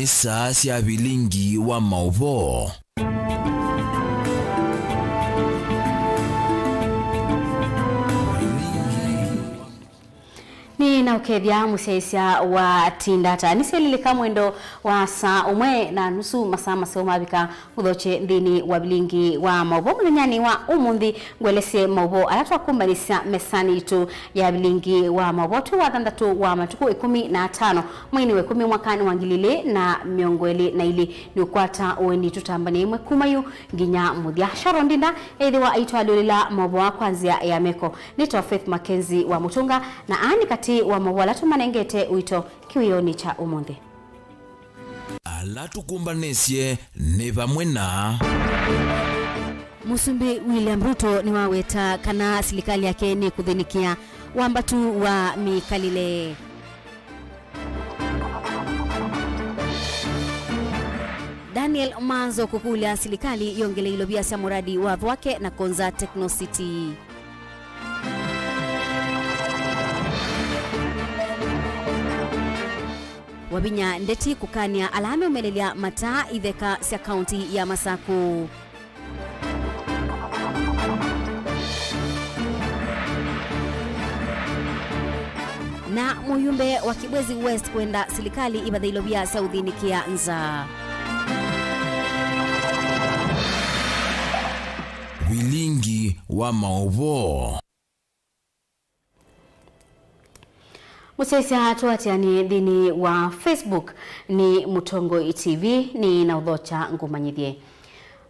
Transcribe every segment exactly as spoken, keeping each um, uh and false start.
Saa sya vilingi wa maũvoo. Nĩnaũkethya mũsyaĩĩsya wa Tindata. Nĩsyelilĩka mwendo wa saa ũmwe na nusu, masaa maseũ mavika. Mũthokye nthĩnĩ wa vilingi wa maũvoo mũthenyanĩ wa ũmũnthĩ, ngũelesye maũvoo ala twakumbanĩsya mesanĩ yitũ ya vilingi wa maũvoo twĩ wa thanthatũ wa matukũ ĩkũmi na atano mweinĩ wa ĩkũmi mwakanĩ wa ngili ilĩ na mĩongo ĩlĩ na ilĩ. Nĩũkwata ũeni tũtambane ĩmwe kuma yu nginya mũthya. Sharon Ndinda ethĩwa aitwalyũlĩla maũvoo kwa nzĩa ya meko. Nĩtawa Faith Mackenzie wa Mũtũnga, na aa nĩ katĩ wa maũvoo ala tũmanengete ũito kĩwĩonĩ kya ũmũnthĩ. Ala tũkũmbanĩsye nĩ vamwe na. Mũsumbĩ William Ruto nĩwaweta kana silikalĩ yake nĩkũthĩnĩkĩa wambatu wa mĩkalĩle. Daniel Manzo kũkũlya silikalĩ yongele ilovia sya mũradi wa Thwake na Konza Techno City. Wavinya Ndeti kũkany'a ala meũmelelya mataa itheka sya kaunti ya Masakũ. Na mũyumbe wa Kibwezi West kwenda silikalĩ ĩvathe ilovia sya ũthĩnĩkĩa nzaa. Vilingi wa maũvoo. Mũsyaĩĩsya tũatĩanĩe nthĩnĩ wa Facebook nĩ Mũtongoi T V, nĩnaũthokya ngũmanyĩthye.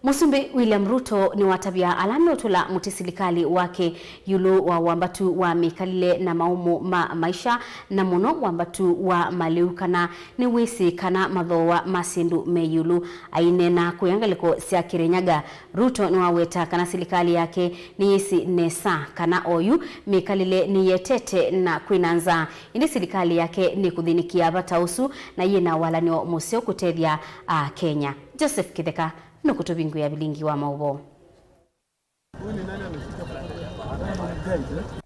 Mũsumbĩ William Ruto nĩwatavya ala meũtũla mũtĩ silikalĩ wake ĩũlũ wa wambatu wa mĩkalĩle na maũmũ ma maisha, na mũno wambatu wa malĩu, kana nĩwĩsĩ kana mathooa ma syĩndũ me ĩũlũ. Aineena kũya ngalĩko sya Kirinyaga, Ruto nĩwaweta kana silikalĩ yake nĩyĩsĩ nesa kana oyu mĩkalĩle nĩyĩetete na kwĩna nzaa, ĩndĩ silikalĩ yake nĩkũthĩnĩkĩa vata ũsu na yĩna walany'o mũseo kũtethya Akenya. Joseph Kĩtheka nũkũtũvingũĩa vilingi wa maũvoo.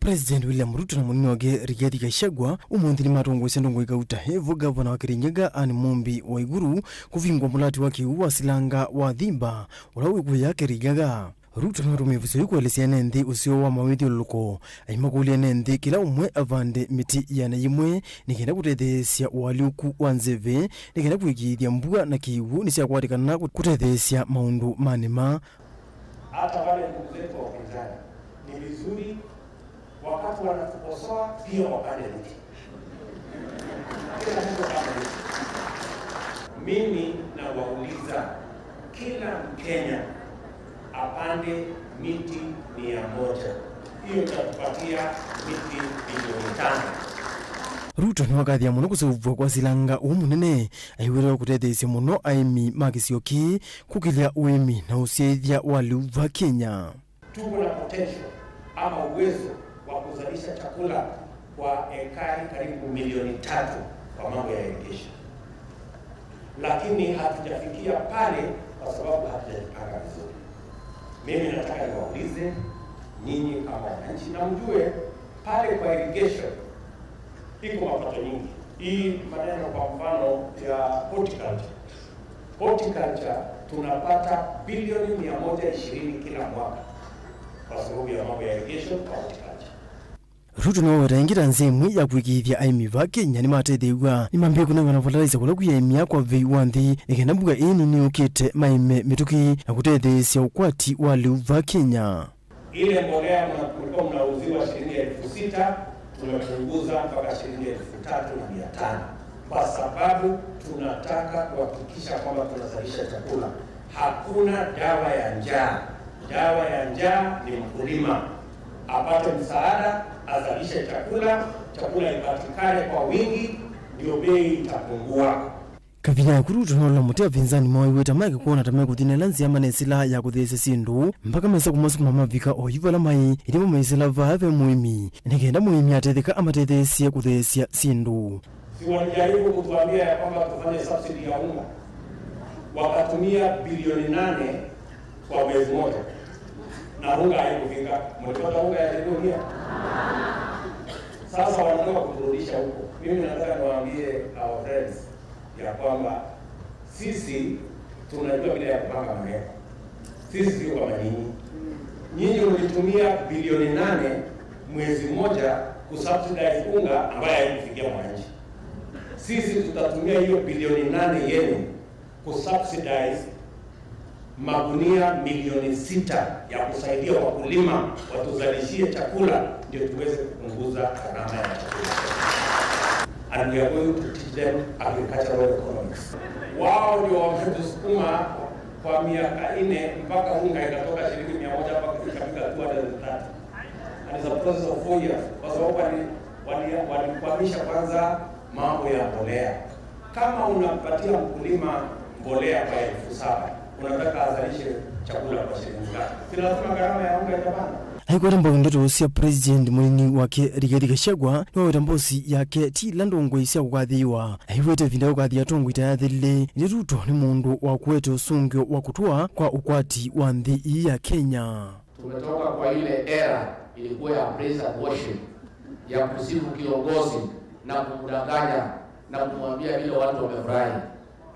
President William Ruto na mũnini wake Rigathi Gachagua ũmũnthĩ nĩmatongoesye ndongoi kauta hevo ngavana wa Kirinyaga Anne Mumbi Waiguru kũvingũa mũlati wa kĩw'ũ wa silanga wa Thimba ũla wĩ kũya Kirinyaga. Ruto nĩwatũmĩe ĩvuso yĩu kũelesya ene nthĩ ũseo wa mawĩthyũlũlũko, aimakũlya ene nthĩ kĩla ũmwe avande mĩtĩ ĩana yĩmwe nĩ kenda kũtetheesya ũalyũku wa nzeve, nĩ kenda kũĩkĩĩthya mbua na kĩw'ũ nĩsyakwatĩkana kũtetheesya maũndũ ma nĩma. Hata wale ndugu zetu wa upinzani, ni vizuri wakati wanatukosoa pia wapande miti. Kila mtu apande miti. Mimi nawauliza, kila Mkenya apande miti mia moja. Hiyo itatupatia miti milioni tano. Ruto nĩwakathĩa mũno kũseũvw'a kwa silanga ũũ mũnene, aiw'ĩte kũtetheesya mũno aĩmi ma kĩsio kĩĩ kũkĩlya ũĩmi na ũsyaĩthya wa lĩu va Kenya. Tuko na potential ama uwezo wa kuzalisha chakula kwa ekari karibu milioni tatu kwa mambo ya irrigation. Lakini hatujafikia pale kwa sababu hatujajipanga vizuri. Mimi nataka niwaulize nyinyi kama wananchi na mjue pale kwa irrigation iko mapato nyingi. Hii maneno kwa mfano ya horticulture. Horticulture tunapata bilioni mia moja ishirini kila mwaka kwa sababu ya mambo ya irrigation kwa horticulture. Ruto nĩwaweta ĩngĩ ta nzĩa ĩmwe ya kũĩkĩĩthya aĩmi va Kenya nĩmatetheew'a nĩmambĩĩe kũnengana fertilizer kũla kwĩ aĩmi aa kwa vei wa nthĩ, nĩ kenda mbua ĩĩ nini yũkĩte maĩme mĩtũkĩ na kũtetheesya ũkwati wa lĩu va Kenya. Ile mbolea mna-, mlikuwa mnauziwa shilingi elfu sita, tumepunguza mpaka shilingi elfu tatu na mia tano, kwa sababu tunataka kuhakikisha kwamba tunazalisha chakula. Hakuna dawa ya njaa. Dawa ya njaa ni mkulima. Apate msaada, azalishe chakula, chakula ipatikane kwa wingi, ndio bei itapungua. Kavinda yaku Ruto nĩwalũla mũtĩ apinzani moo aiw'ĩte make kwona ta mekũthi na ĩla nzĩa manesĩla ya kũtheesya syĩndũ, mpaka mesa kũmasukuma mavika oyu vala maĩ, ĩndĩ mameisĩla vaa ve mũĩmi, nĩ kenda mũĩmi atetheka amatetheesye kũtheesya syĩndũ. Si walijaribu kutuambia ya kwamba tufanye subsidy ya unga? Wakatumia bilioni nane kwa mwezi moja. Na unga haikufika. Mlipata unga ya dunia? Sasa wanataka kuturudisha huko. Mimi nataka niwaambie our friends ya kwamba Sisi tunajua vile ya kupanga maneno. Sisi sio kama nyinyi. Nyinyi mlitumia bilioni nane mwezi mmoja kusubsidize unga ambaye haikufikia mwananchi. Sisi tutatumia hiyo bilioni nane yenu kusubsidize magunia milioni sita ya kusaidia wakulima watuzalishie chakula, ndio tuweze kupunguza gharama ya chakula. And we are going to teach them agricultural economics. Wao ndio wametusukuma kwa miaka nne mpaka unga ikatoka shilingi mia moja mpaka ikafika two hundred and thirty. And it's a process of four years. Kwa sababu wali-, wali-, walikwamisha kwanza mambo ya mbolea. Kama unapatia mkulima mbolea kwa elfu saba, unataka azalishe chakula kwa shilingi ngapi? Si lazima gharama ya unga itapanda? Aikwata mbau ndeto sya President mũnini wake Rigathi Gachagua, nĩwaweta mbosi yake ti ila ndongoi sya kũkathĩĩwa. Aiwete ĩvinda ya kũkathĩa atongoi ta yathĩlile, ĩndĩ Ruto nĩ mũndũ wa kũete ũsũngĩo wa kũtũa kwa ũkwati wa nthĩ ii ya Kenya. Tumetoka kwa ile era ilikuwa ya praise and worship, ya kusifu kiongozi na kumdanganya na kumwambia vile watu wamefurahi.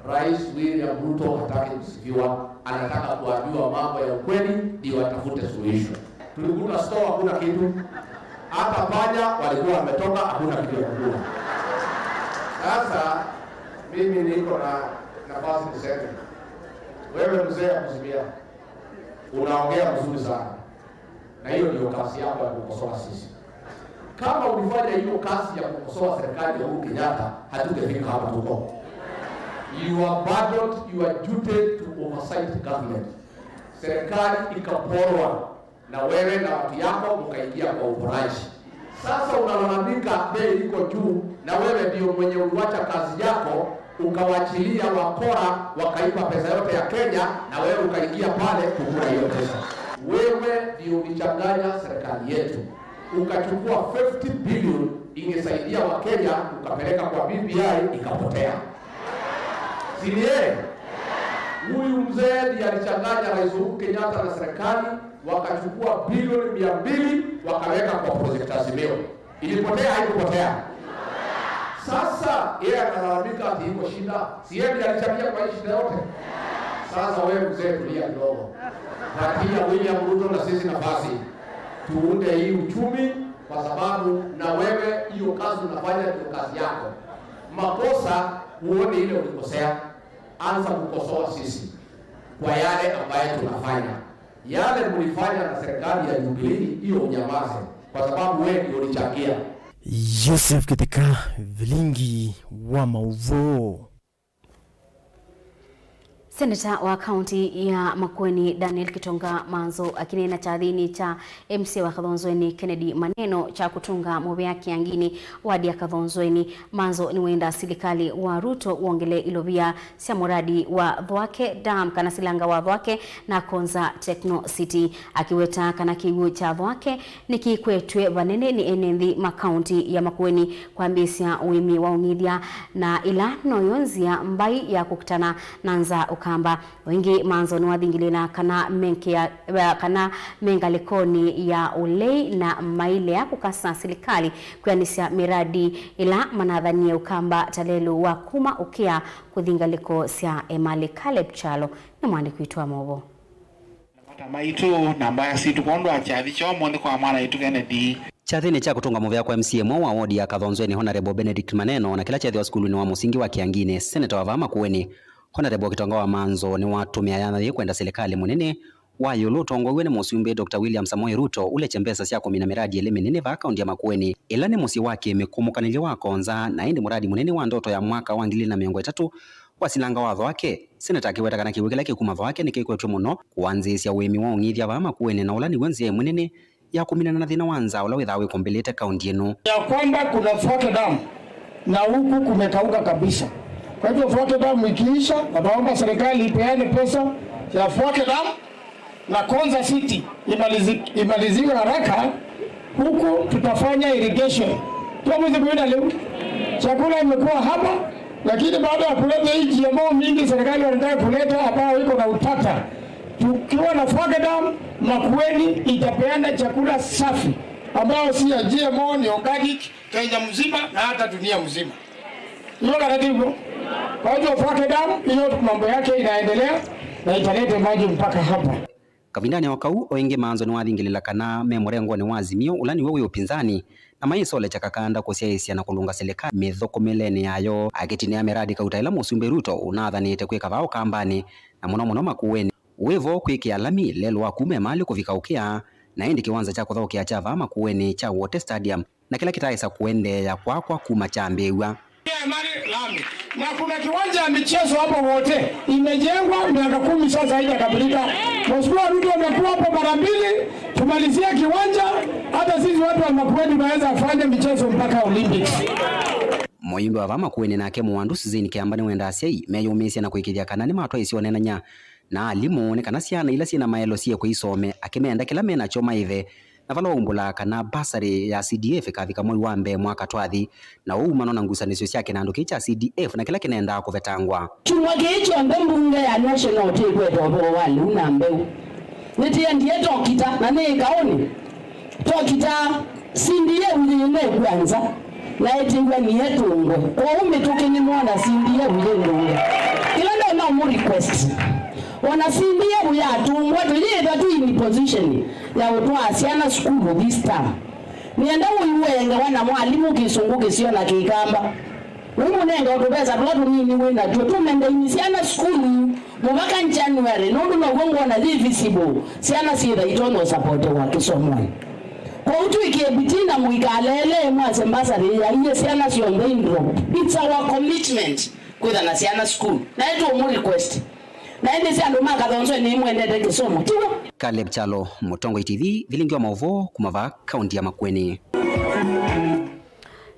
Rais William Ruto hataki kusifiwa, anataka kuambiwa mambo ya ukweli ndio atafute suluhisho. Tulikuta store hakuna kitu, hata panya walikuwa wametoka, hakuna kitu ya kukula. Sasa mimi niko na nafasi niseme, wewe mzee ya kusimia, unaongea mzuri sana. Na hiyo ndio kazi yako ya kukosoa sisi. Kama ulifanya hiyo kazi ya kukosoa serikali ya Uhuru Kenyatta, hatungefika hapa tuko. You abandoned your duty to oversight government. Serikali ikaporwa na wewe na watu yako mkaingia kwa uporaji. Sasa unalalamika bei iko juu, na wewe ndio mwenye uliwacha kazi yako, ukawachilia wakora wakaiba pesa yote ya Kenya, na wewe ukaingia pale kukula hiyo pesa. Wewe ndio ulichanganya serikali yetu, ukachukua fifty billion ingesaidia Wakenya, ukapeleka kwa B B I ikapotea. Si ni yeye? Huyu mzee ndiye alichanganya Rais Uhuru Kenyatta na serikali, wakachukua bilioni mia mbili wakaweka kwa project Azimio. Ilipotea, haikupotea? Sasa yeye analalamika ati iko shida. Si yeye ndiye alichangia kwa hii shida yote? Sasa wewe mzee, tulia kidogo. Patia William Ruto na sisi nafasi tuunde hii uchumi, kwa sababu na wewe hiyo kazi unafanya ndio kazi yako. Makosa, uone ile ulikosea, anza kukosoa sisi kwa yale ambaye tunafanya. Yale mlifanya na serikali ya Jubilee, hiyo unyamaze, kwa sababu wewe ndio ulichangia. Joseph Kitheka, Vilingi wa Mauvoo. Seneta wa kaunti ya Makueni Daniel Kitonga Manzo akineena kyathĩnĩ kya M C A wa Kathonzweni Kennedy Maneno kya kũtũnga mũvea Kĩangĩnĩ, wadi ya Kathonzweni. Manzo nĩwenda silikalĩ wa Ruto wongele ilovia sya mũradi wa Thwake Dam kana silanga wa Thwake na Konza Techno City. Akiweta kana kĩw'ũ kya Thwake nĩkĩkwetw'e vanene nĩ ene nthĩ ma kaunti ya Makueni kwambĩĩsya ũĩmi wa ũng'ithya, na ĩla noyo nzĩa mbai ya kũkitana na nza ũkamba. O ĩngĩ, Manzo nĩwathingĩlĩla kana menkea, kana me ngalĩkonĩ ya ũlei na mailea kũkasa silikalĩ kwĩanĩsya mĩradi ĩla manathanie ũkamba ta lelũ wa kuma Ũkĩa kũthi ngalĩko sya Emali. Caleb Kyalo nĩ mwandĩki witũ wa maũvoo. Mata maitũ na mbaya sitũ kwondũ wa kyathi kya ũmũnthĩ kwa mwana witũ Kennedy. Kyathĩnĩ kya kũtũnga mũvea kwa M C A mweũ wa wodi ya Kathonzweni, Honorable Benedict Maneno, na kĩla kyeethĩwa sukulunĩ wa mũsingi wa Kĩangĩnĩ, seneta wa vaa Makueni, Honorable Kitonga wa Manzo, nĩwatũmĩa yanya yĩĩ kwenda silikalĩ mũnene wa ĩũlũ ũtongoew'e nĩ Mũsumbĩ Doctor William Samoei Ruto ũlekye mbesa sya kũmina mĩradi ĩlĩ mĩnene vaa kaunti ya Makueni, ĩla nĩ mũsyĩ wa kĩmĩkũmũkanĩlyo wa Konza, na ĩndĩ mũradi mũnene wa ndoto ya mwaka wa ngili ilĩ na mĩongo ĩtatũ wa silanga wa Thwake. Seneta akĩweta kana kĩw'ũ kĩla kĩkuma Thwake nĩkĩkwetw'e mũno kũanzĩĩsya ũĩmi wa ũng'ithya vaa Makueni, na ũla nĩw'o nzĩa ĩmwe nene ya kũminana na thĩna wa nzaa ũla wĩthaa wĩkũmbĩlĩte kaunti ĩno. Ya kwamba kuna Thwake Dam na huku kumekauka kabisa. Kwa hivyo Thwake Dam ikiisha, wataomba serikali ipeane pesa ya Thwake Dam na Konza City imalizi-, imaliziwe haraka, huku tutafanya irrigation. Tuamwezi kuenda leo. Chakula imekuwa haba, lakini baada ya kuleta hii G M O mingi serikali wanataka kuleta ambayo iko na utata, tukiwa na Thwake Dam, Makueni itapeana chakula safi ambayo si ya G M O, ni organic, Kenya mzima na hata dunia mzima. Hiyo kana ndivyo? Kwa hivyo Fake Dam, hiyo mambo yake inaendelea na italete maji mpaka hapa. Kavindanĩ o kau, o ĩngĩ Manzo nĩwathingĩlĩla kana me mũrengonĩ wa Azimio, ũla nĩw'o wĩ ũpinzani, na mayĩsolekya kakanda kũsyaĩĩsya na kũlũnga silikalĩ mĩthũkũmĩlenĩ yayo, akĩtinĩa miradi kauta ĩla Mũsumbĩ Ruto ũnathanĩte kwĩka vaa Ũkambanĩ, na mũno mũno Makueni. Wĩ vo kwĩkĩa lami lelũ wa kuma Emali kũvika Ũkĩa, na ĩndĩ kĩwanza kya kũthaũkĩa kya vaa Makueni kya Wote Stadium, na kĩla kĩtaĩsa kũendeea kwakwa kuma kyambĩĩw'a. Emali lami. Na kuna kiwanja ya michezo hapo Wote imejengwa, miaka kumi sasa haijakamilika. Mheshimiwa Ruto amekuwa hapo mara mbili, tumalizie kiwanja, hata sisi watu wa Makueni tunaweza fanya michezo mpaka Olympics. Mũyumbe wa vaa Makueni nake Mũwandu Suzanne Kĩamba nĩwendaa asyai meyũmĩĩsye na kũĩkĩĩthya kana nĩmatwaĩsya ũneenany'a na alimũ nĩ kana syana ila syĩ na maelo siekwe isome, akĩmenda kĩla me nakyo maĩve, na vala waumbũlaa kana basarĩ ya C D F ĩkavika mwei wa mbee mwaka twathi, na ũu umana na ngusanĩsyo sya kĩnandũ kĩĩ kya C D F na kĩla kĩnendaa kũvetangwa. Kyumwa kĩĩ kyonthe mbunge ya National tĩkweta ũvoo wa lĩu na mbeũ. Nĩtĩendie tokita na nĩ ĩkaũnĩ. Tokita C D F yĩĩ nĩkw'a nza, na ĩtĩw'a nĩyĩtũngwe. Kwoou mĩtũkĩ nĩmwona C D F yĩ ndũnge. Kĩla ndona ũmũ request, ona C D F yatũngwa, tũyĩĩthwa twĩ in position ya ũtwaa syana sukulu this term. Nĩenda ũiw'e ngewa na mwalimũ kĩsũngũ kĩseo na kĩkamba. Ũimũnenge o tũvesa tũla tũnini wĩ natw'o, tũmendeini syana sukulu mũvaka January, nũndũ now'o ngwona yĩ visible syana syĩtha itonya ũsapotewa kĩsomonĩ. Kwoou twĩkĩe bidii na mũikaleele mwasye mbasarĩ yaie syana syonthe indrop. It's our commitment kwĩtha na syana sukulu. Na ĩtũmũ request. Na ĩndĩ sya andũ ma Kathonzwe nĩmwendete kĩsomo, tiw'o? Caleb Kyalo, Mũtongoi T V, vilingi wa maũvoo kuma vaa kaunti ya Makueni.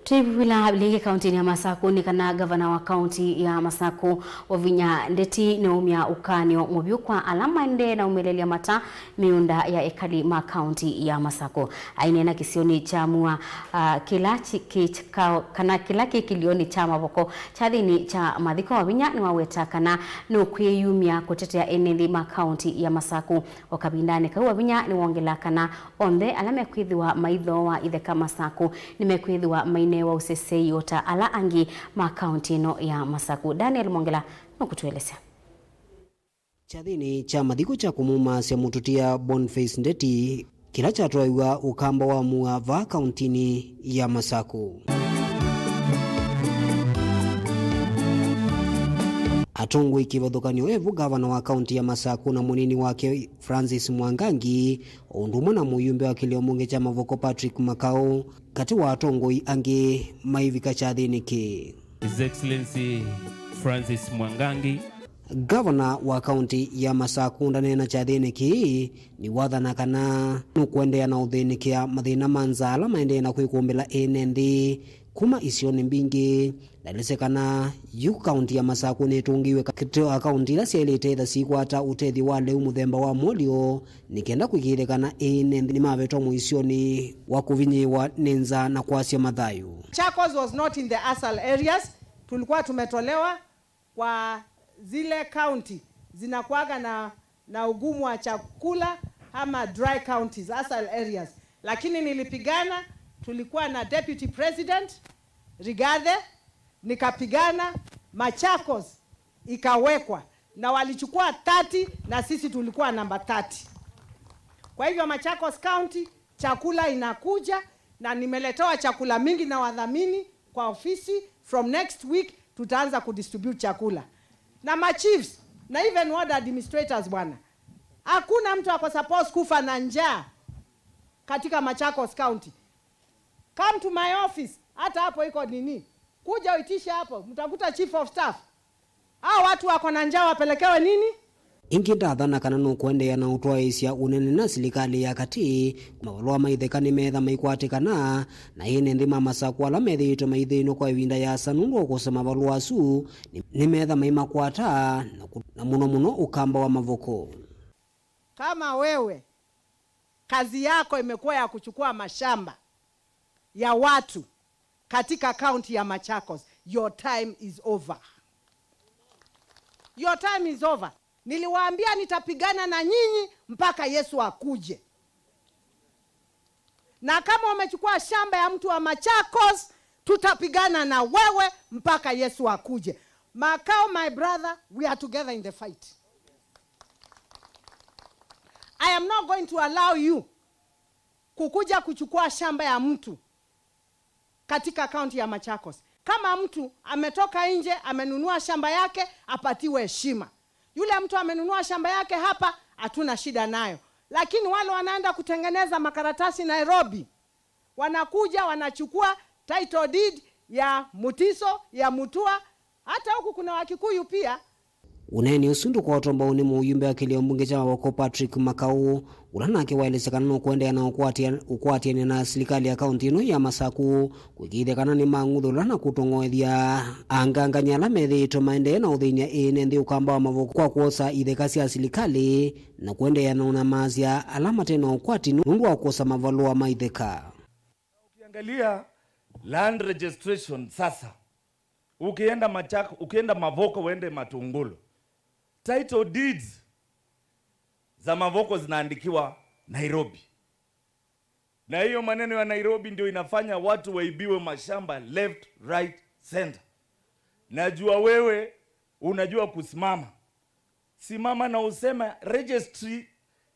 Twĩvuvila lĩngĩ kauntinĩ ya Masaku nĩ kana ngavana wa kaunti ya Masaku Wavinya Ndeti nĩwaumya ũkany'o mũvyũ kwa ala maendee na ũmĩlelya mata mĩũnda ya ekali ma kaunti ya Masaku. Aineena kĩsionĩ kya Mua, ah, kĩla ki-, ki-, ka-, kana kĩla kĩ kĩlionĩ kya Mavoko kyathĩnĩ kya mathiko, Wavinya nĩwaweta kana nũkwĩyumya kũtetea ene nthĩ ma kaunti ya Masaku. O kavindanĩ kau, Wavinya nĩwongela kana onthe ala mekwĩthĩwa maithooa itheka Masaku nĩmekwĩthĩwa maineewa ũseseĩ o ta ala angĩ ma kaunti ĩno ya Masaku. Daniel Mwongela nũkũtũelesya. Kyathĩnĩ kya mathiko kya kũmũmaasya mũtũtia Boniface Ndeti, kĩla kyatwaĩw'a ũkamba wa Mua vaa kauntinĩ ya Masaku. Atongoi kĩvathũkany'o evu, ngavana wa kaunti ya Masaku na mũnini wake Francis Mwangangi, o ũndũ ũmwe na mũyumbe wa kĩlĩo mbunge kya Mavoko Patrick Makau, katĩ wa atongoi angĩ maivika kyathĩnĩ kĩĩ. His Excellency Francis Mwangangi. Ngavana wa kaunti ya Masaku ndaneena kyathĩnĩ kĩĩ, nĩwathana kana nũkũendeea na ũthĩnĩkĩa mathĩna ma nzaa ala maendee na kwĩkũmbĩla ene nthĩ kuma isionĩ mbingĩ. Ndaelesya kana yu kaunti ya Masaku nĩtũngĩiwe katĩ wa kaunti ila syaĩlĩte ĩtha sikwata ũtethyo wa lĩu mũthemba wa molio, nĩ kenda kũĩkĩĩthya kana ene nthĩ nĩmavetwa mũisyonĩ wa kũvinyĩĩwa nĩ nzaa na kwasya mathayũ. Machakos was not in the ASAL areas, tulikuwa tumetolewa kwa zile county zinakuwaga na, na ugumu wa chakula ama dry counties, ASAL areas. Lakini nilipigana, tulikuwa na Deputy President Rigathi, nikapigana, Machakos ikawekwa, na walichukua thirty na sisi tulikuwa namba thirty. Kwa hivyo Machakos County, chakula inakuja, na nimeletewa chakula mingi na wadhamini kwa ofisi. From next week, tutaanza kudistribute chakula. Na machiefs, na even ward administrators bwana. Hakuna mtu ako supposed kufa na njaa katika Machakos County. Come to my office. Hata hapo iko nini? Kuja uitishe hapo. Mtakuta chief of staff. Hao watu wako na njaa wapelekewe nini? Ĩngĩ ndathana kana nũkũendeea na ũtwaĩĩsya ũnene na silikalĩ ya katĩ, mavalũa ma itheka nĩmeetha maikwatĩkana, na ene nthĩ ma Masaku ala methĩĩtwe maithĩnw'a kwa ĩvinda yaasa nũndũ wa kũkosa mavalũa asu, nĩ-, nĩmeetha maimakwata, na kũ-, na mũno mũno ũkamba wa Mavoko. Kama wewe, kazi yako imekuwa ya kuchukua mashamba ya watu katika kaunti ya Machakos, your time is over. Your time is over. Niliwaambia nitapigana na nyinyi mpaka Yesu akuje. Na kama umechukua shamba ya mtu wa Machakos, tutapigana na wewe mpaka Yesu akuje. Makau, my brother, we are together in the fight. I am not going to allow you kukuja kuchukua shamba ya mtu katika kaunti ya Machakos. Kama mtu ametoka nje, amenunua shamba yake, apatiwe heshima. Yule mtu amenunua shamba yake hapa, hatuna shida nayo. Lakini wale wanaenda kutengeneza makaratasi Nairobi, wanakuja wanachukua title deed ya Mutiso, ya Mutua, hata huku kuna Wakikuyu pia. Ũneeni ũsu ndũkotwa mbau nĩ mũyumbe wa kĩlio mbunge kya Mavoko Patrick Makau, ũla nake waelesya kana nũkũendeea na ũkwatĩa-, ũkwatĩanĩa na silikalĩ ya kaunti ĩno ya Masaku kwĩkĩĩthya kana nĩmang'uthũla na kũtong'oethya angangany'a ala methĩĩtwe maendee na ũthĩny'a ĩĩ nĩ nthĩ ũkamba wa Mavoko kwa kwosa itheka sya silikalĩ na kũendeea na ũnyamasya ala mate na ũkwati nũndũ wa kwosa mavalũa ma itheka. Ukiangalia land registration sasa, ukienda Machak-, ukienda Mavoko uende Matungulu, title deeds za Mavoko zinaandikiwa Nairobi. Na hiyo maneno ya Nairobi ndio inafanya watu waibiwe mashamba left, right, center. Najua wewe unajua kusimama. Simama na useme registry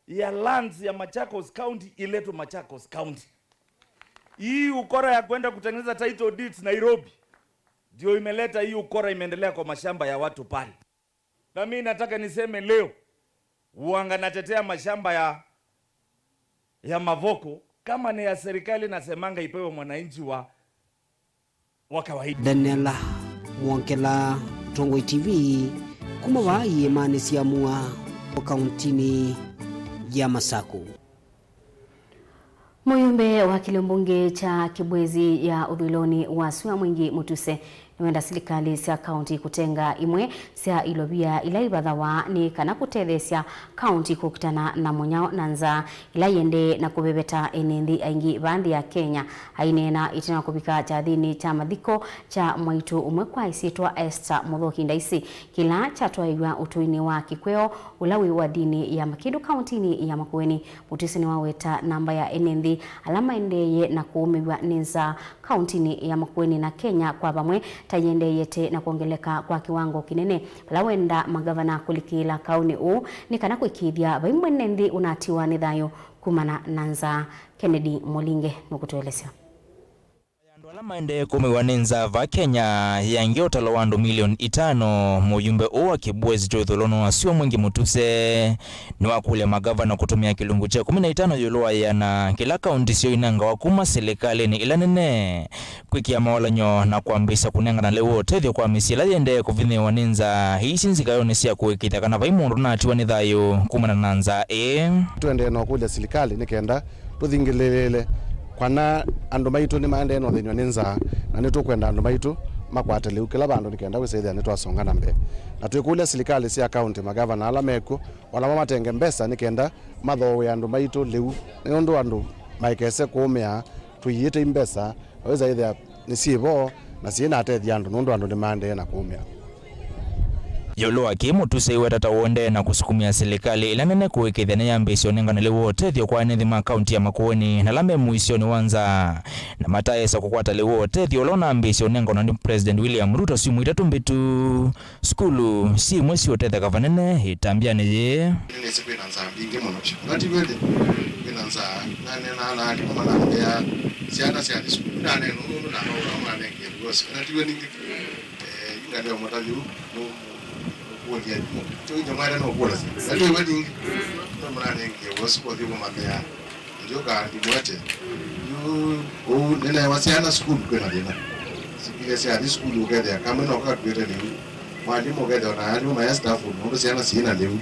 ya lands ya Machakos County iletwe Machakos County. Hii ukora ya kwenda kutengeneza title deeds Nairobi ndio imeleta hii ukora, imeendelea kwa mashamba ya watu pale. Na mimi nataka niseme leo, uanga natetea mashamba ya, ya Mavoko, kama ni ya serikali nasemanga ipewe mwananchi wa, wa kawaida. Daniela Mwongela, Tongoi T V, kuma vaa iĩmanĩ sya Mua, kauntinĩ ya Masaku. Mũyumbe wa kĩlio mbunge kya Kibwezi ya ũthũĩlonĩ wa sua Mwingi Mutuse nĩwenda silikalĩ sya kaunti kũtenga imwe sya ilovia ila ivathawa nĩ kana kũtetheesya kaunti kũkitana na mũnyao na nzaa ĩla ĩendee na kũveveta ene nthĩ aingĩ vaa nthĩ ya Kenya. Aineena ĩtina wa kũvika kyathĩnĩ kya mathiko kya mwaitũ ũmwe kwa ĩsyĩtwa Esther Muthoki Ndaisi, kĩla kyatwaĩw'a ũtũinĩ wa Kĩkweo, ũla wĩ wadinĩ ya Makĩndũ, kauntinĩ ya Makueni. Mutuse nĩwaweta namba ya ene nthĩ ala maendeeye na kũũmĩw'a nĩ nzaa kauntinĩ ya Makueni na Kenya kwa vamwe ta iendeeyete na kwongeleka kwa kĩwango kĩnene, vala wenda magavana kũlikĩĩla kaũnĩ ũũ nĩ kana kũĩkĩĩthya vai mwene nthĩ ũnatiwa nĩ thayũ kumana na nzaa. Kennedy Mũlinge nũkũtũelesya. Andũ ala maendee kũmĩw'a nĩ nzaa vaa Kenya yangĩ ũtalo wa andũ milioni itano, mũyumbe ũũ wa Kibwezi kya ũthũĩlonĩ wa sua Mwingi Mutuse nĩwakũlya magavana kũtũmĩa kĩlungu kya ĩkũmi na itano ĩũlũ wa ĩana kĩla kaunti syoo inengawa kuma silikalĩnĩ ĩla nene kwĩkĩa maũlany'o na kwambĩĩsya kũnengana lĩu wa ũtethyo kwa mĩsyĩ ĩla yĩendee kũvinyĩĩwa nĩ nzaa ii syĩ nzikayonĩ sya kũĩkĩĩthya kana vai mũndũ ũnatiwa nĩ thayũ kumana na nzaa ĩĩ. Tũendee na ũkũlya silikalĩ nĩ kenda tũthingĩlĩĩle kana andũ maitũ nĩmaendee na ũthĩnw'a nĩ nzaa, na nĩtũkwenda andũ maitũ makwate lĩu kĩla vandũ nĩ kenda wĩsa ĩthĩa nĩtwasonga na mbee. Na twĩkũlya silikalĩ sya kaunti, magavana ala mekw'o, o namo matenge mbesa nĩ kenda mathooe andũ maitũ lĩu, nĩ ũndũ andũ maikese kũũmĩa tũiĩte i mbesa, na wĩsa ĩthĩa nĩsyĩ vo na syĩnatethya andũ, nũndũ andũ nĩmaendee na kũũmĩa. Ĩũlũ wa kĩĩ, Mutuse aiweta ta ũendee na kũsukumĩa silikalĩ ĩla nene kũĩkĩĩthya nĩyambĩĩsya ũnengane lĩu wa ũtethyo kwa ene nthĩ ma kaunti ya Makueni na ala me mũisyonĩ wa nzaa, na mataĩsa kũkwata lĩu wa ũtethyo ũla ũnambĩĩsya ũnenganwa nĩ President William Ruto syumwa itatũ mbĩtu. Sukulu syĩ imwe siũtetheka vanene ĩtambyanĩ yĩĩ. Nĩnĩsĩ kwĩna nzaa mbingĩ mũno vyũ. Kana ti kweli? Kwĩna nzaa. Naneenaa na alimũ manambĩa syana syathi sukulu. Ndaneena ũndũ nũndũ nanoũra manengie divorce. Kana ti kweli ningĩ? Eh, yu ngalea mũtali ũ, nũ-, nũkũlya, nũ-, kyo inyamwene nũkũlasya. Kana ti kweli ningĩ? Ndio mũnanengie divorce, kwa thiĩ kũmamea. Ndio kandi mwete. Yu, ũu, nĩnewa syana sukulu kwĩna thĩna. Sikile syathi sukulu ũkethĩa kamwe no kakuĩte lĩu. Mwalimũ ũkethĩa ona alimũ maya staff room, nũndũ syana syĩ na lĩu.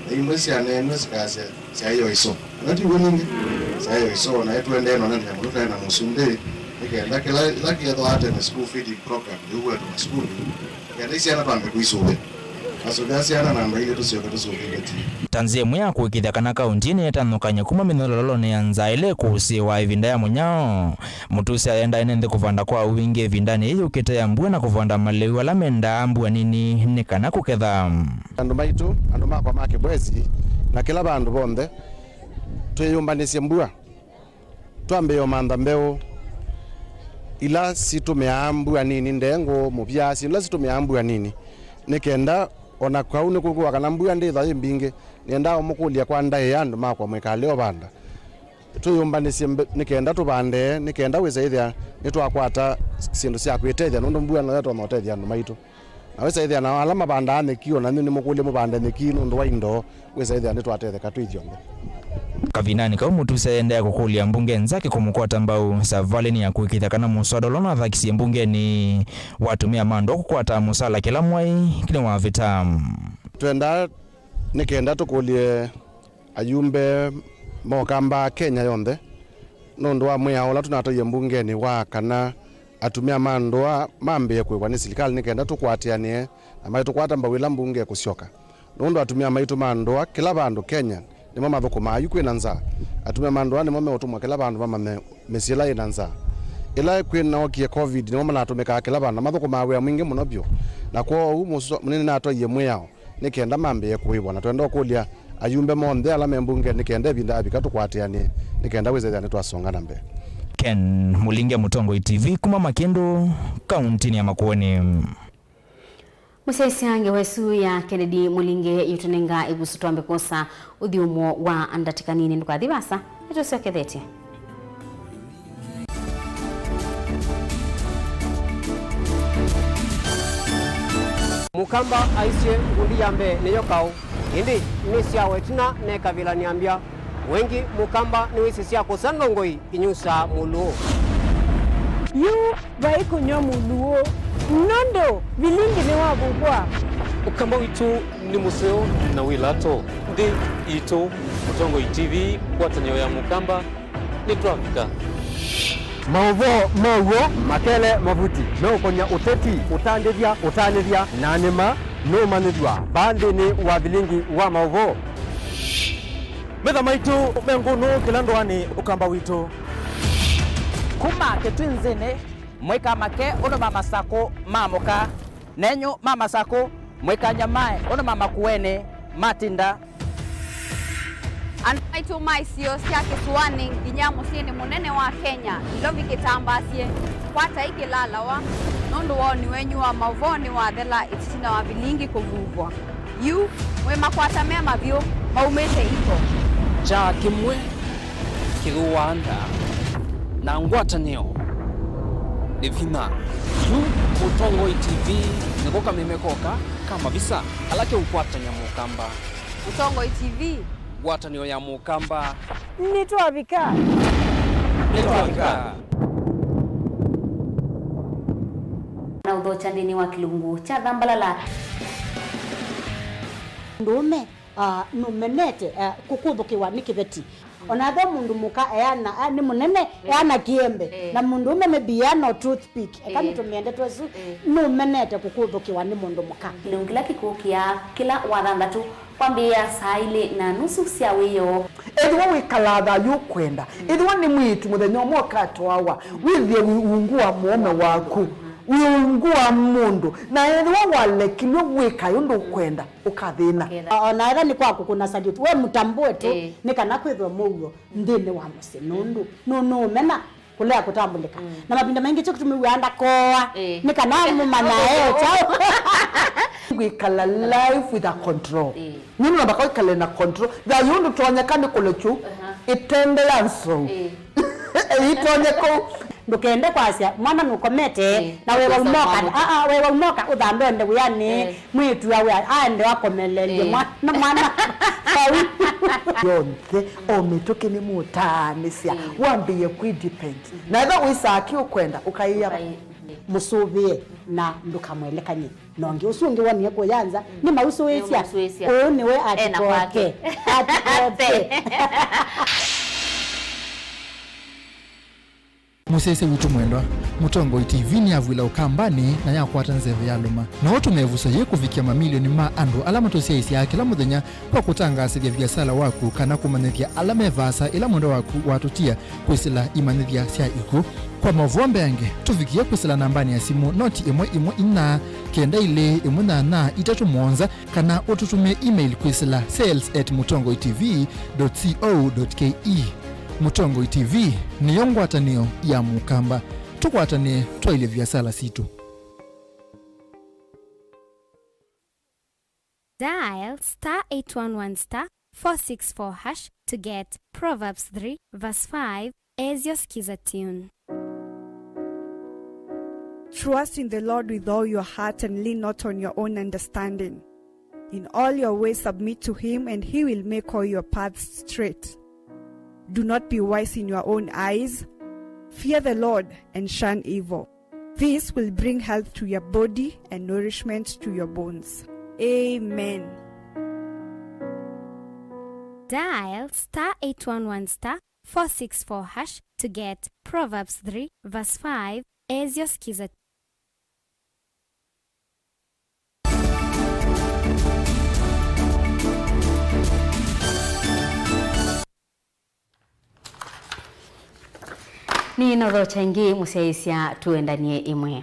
Na imwe syaneenwe sikasya syaĩo iso. Kana ti w'o ningĩ? Syaĩo iso, na ĩtũendee nonanĩa mũno twaĩ na mũsumbĩ, nĩ kenda kĩla, kĩla kĩethwa tene school feeding program, lĩu wetũ masukulu, kenda isyana twambe kũisũvĩa. Masũvĩa syana namba ilĩ tũsyoke tũsũvĩe ĩveti. Ta nzĩa ĩmwe ya kũĩkĩĩthya kana kaunti nĩyetanũkany'a kuma mĩnyololonĩ ya nzaa ĩla ĩkũsĩĩwa ĩvinda ya mũnyao, Mutuse ayenda ene nthĩ kũvanda kwa wingĩ ĩvindanĩ yĩĩ yũkĩte ya mbua na kũvanda malĩu ala mendaa mbua nini nĩ kana kũketha. Andũ maitũ, andũ makwa ma Kibwezi, na kĩla vandũ vonthe, twĩyũmbanĩsye mbua. Twambĩĩe ũmantha mbeũ ila sitũmĩaa mbua nini, ndengũ, mũvya, syĩndũ ila sitũmĩaa mbua nini. Nĩ kenda, o na kau nĩkũkwĩwa kana mbua ndĩĩthwa yĩ mbingĩ, nĩendaa ũmũkũlya kwa ndaĩa andũ makwa mwĩkalĩle ũvanda. Twĩyũmbanĩsye mbe-, nĩ kenda tũvande, nĩ kenda wĩsa ĩthĩa nĩtwakwata syĩndũ sya kwĩtethya, nũndũ mbua no yatonya ũtethya andũ maitũ. Na wĩsa ĩthĩa nao ala mavandaa nyeki, o nanyu nĩmũkũlye mũvande nyeki nũndũ wa indo, wĩsa ĩthĩa nĩtwatetheka twĩ ithyonthe. Kavindanĩ kau, Mutuse endeea kũkũlya mbunge nzaki kũmũkwata mbau savalĩnĩ ya kũĩkĩĩthya kana mũswada ũla ũnathakisye mbungenĩ wa atumĩa ma ndũa kũkwata mũsala kĩla mwai nĩwavĩta. Twendaa nĩ kenda tũkũlye ayumbe ma Ũkamba Kenya yonthe nũndũ wa mwĩao ũla tũnatwaie mbungenĩ wa kana atumĩa ma ndũa mambĩĩe kũĩvwa nĩ silikalĩ nĩ kenda tũkwatĩanĩe na maitũkwata mbau ĩla mbunge ĩkũsyoka. Nũndũ atumĩa maitũ ma ndũa kĩla vandũ Kenya nĩmo mathũkũmaa yu kwĩ na nzaa. Atumĩa ma ndũa nĩmo meũtũmwa kĩla vandũ mamanye mĩsyĩ ĩla yĩ na nzaa. Ĩla kwĩnookie covid, nĩmo manatũmĩkaa kĩla vandũ, na mathũkũmaa wĩa mwingĩ mũno vyũ. Na kwoou mũsũ-, nĩnatwaie mwĩao nĩ kenda mambĩĩe kũĩvwa, na twenda ũkũlya ayumbe monthe ala me mbunge nĩ kenda ĩvinda yavika tũkwatĩanĩe nĩ kenda wĩsethĩa nĩtwasonga na mbee. Ken Mulinge, Mũtongoi T V, kuma Makĩndũ, kauntinĩ ya Makueni. Mũsyaĩĩsya ngewa ĩsu ya Kennedy Mũlinge yĩtũnenga ĩvuso twambe kwosa ũthyũmũo wa ndatĩka nini. Ndũkathi vaasa, nĩtũsyokethetye. Mũkamba aisye ngundi ya mbee nĩyo kaũ, ĩndĩ nĩ sya wetina nekavĩla nĩambya. Wengi Mũkamba nĩwĩsĩ sya kũsa ndongoi inyusaa mũlũũ. Yu vai kũnyw'a mũlũũ, nũndũ vilingi nĩwavuvwa. Ũkamba witũ nĩ mũseo na wĩ lato. Nthĩ yitũ, Mũtongoi T V, ngwatanĩo ya Mũkamba, nĩtwavika. Maũvoo ma w'o, makele, mavuti meũkony'a ũteti, ũtandĩthya, ũtanĩthya, na nĩma nũũmanyĩthw'a vaa nthĩnĩ wa vilingi wa maũvoo. Metha maitũ me ngũnũ kĩla ndũanĩ Ũkamba witũ. Kuma Kĩtwinzĩnĩ, mwĩka make ũndũ ma Masakũ maamũka, nenyu ma Masakũ, mwĩka nyamae ũndũ ma Makueni matinda. Andũ maitũ ma isio sya kĩsũanĩ nginya mũsyĩnĩ mũnene wa Kenya, Nairobi kĩtambaasye, kwatai kĩlalawa, nũndũ woni wenyu wa maũvoo nĩwathela ĩtina wa vilingi kũvuvwa. Yu, mwĩ makwata me mavyũ, maumĩte iko. Kyaa kĩmwe kĩthũaa nda, na ngwatanĩo nĩ vinya. Yu, Mũtongoi T V nĩko kameme koka ka mavisa ala keũkwatany'a Mũkamba. Mũtongoi T V. Ngwatanĩo ya Mũkamba. Nĩtwavika. Nĩtwavika. Na ũthokya nthĩnĩ wa kĩlungu kya Thambalala. Mũndũũme, ah, nũmenete, ah, kũkũthũkĩwa nĩ kĩveti. Ona ethĩwa mũndũ mũka eana, ah, nĩ mũnene, eh, eana kĩembe. Eh. Na mũndũũme maybe eana o toothpick. Eka, eh, nĩtũmĩe ndeto ĩsu, eh, nũmenete kũkũthũkĩwa nĩ mũndũ mũka. Kĩlungu kĩla kĩkũkĩa kĩla Wathanthatũ kwambĩĩa saa ilĩ na nusu sya wĩoo. Ethĩwa wĩkalaa thayũ ũkwenda, mm, ethĩwa nĩ mwĩĩtu mũthenya ũmwe ũkatwawa, mm, wĩthĩe wĩ ungu wa mũũme waku, mm, wĩ ungu wa mũndũ, na ethĩwa walekilw'e wĩkae ũndũ ũkwenda, ũkathĩna. Ũkethĩa. O-, ona ethĩwa nĩ kwa kũkũna salute, we mũtambũe tu, ĩĩ, nĩ kana kwĩthwe mũuo nthĩnĩ wa mũsyĩ, nũndũ nũ-, nũũmena kũlea kũtambũlĩka. Mm. Na mavinda maingĩ kyo kĩtumi wĩaa ndakoa, ĩĩ, nĩ kana mũmanya e kyaũ. Wĩkala life with a control. Ĩĩ. Nũndũ namba kwĩkala na control. Thayũ ndũtonyeka nĩ kũlekyu, aha, ĩtende ya nsou. Ĩĩ. Ĩtonye kũu. Ndũkende kwasya mwana nũkomete, ĩĩ, na wewa ũkesa umoka, mwana. Aa, wewa umoka ũthambe ũende wĩanĩ. Ĩĩ. Mwĩĩtu awe aende akomelelye, ĩĩ, mwana, mwana vau. Yonthe, o mĩtũkĩ nĩmũtaanĩsya, ĩĩ, wambĩĩe kwĩ depend. Mhm. Na ethĩwa wĩsaa kĩ ũkwenda, ũkaĩa, ũkaĩ-, mhm, mũsũvĩe na ndũkamwelekany'e na ũngĩ. Ũsu ũngĩ wonie kũya nza, mm, nĩmausũĩsya. Nĩmausũĩsya. Ũũ nĩwe, ena atikoke kwake. Atikoke. Mũsyaĩĩsya witũ mwendwa, Mũtongoi T V nĩyavw'ĩla Ũkambanĩ na yakwata nzeve ya lũma. No ũtũme ĩvuso yĩĩ kũvikĩa mamilioni ma andũ ala matũsyaĩĩsyaa kĩla mũthenya kwa kũtangaasĩthya viasala waku kana kũmanyĩthya ala me vaasa ĩla mwendwa waku watũtia kwĩsĩla imanyĩthya sya ikw'ũ. Kwa maũvoo mbeange, tũvikĩe kwĩsĩla nambanĩ ya simũ noti ĩmwe ĩmwe inya, kenda ilĩ ĩmwe nyanya itatũ mũonza, kana ũtũtũmĩe email kwĩsĩla sales at mũtongoi T V dot co dot K E. Mũtongoi T V nĩyo ngwatanĩo ya Mũkamba. Tũkwatanĩe twaĩlye viasala sitũ. Dial star eight one one star four six four hash to get Proverbs three verse five as your Skiza tune. Trust in the Lord with all your heart and lean not on your own understanding. In all your ways submit to him, and he will make all your paths straight. Do not be wise in your own eyes. Fear the Lord and shun evil. This will bring health to your body and nourishment to your bones. Amen. Dial star eight one one star four six four hash to get Proverbs three verse five as your Skiza. Nĩnũthokya ĩngĩ mũsyaĩĩsya tũendanie ĩmwe.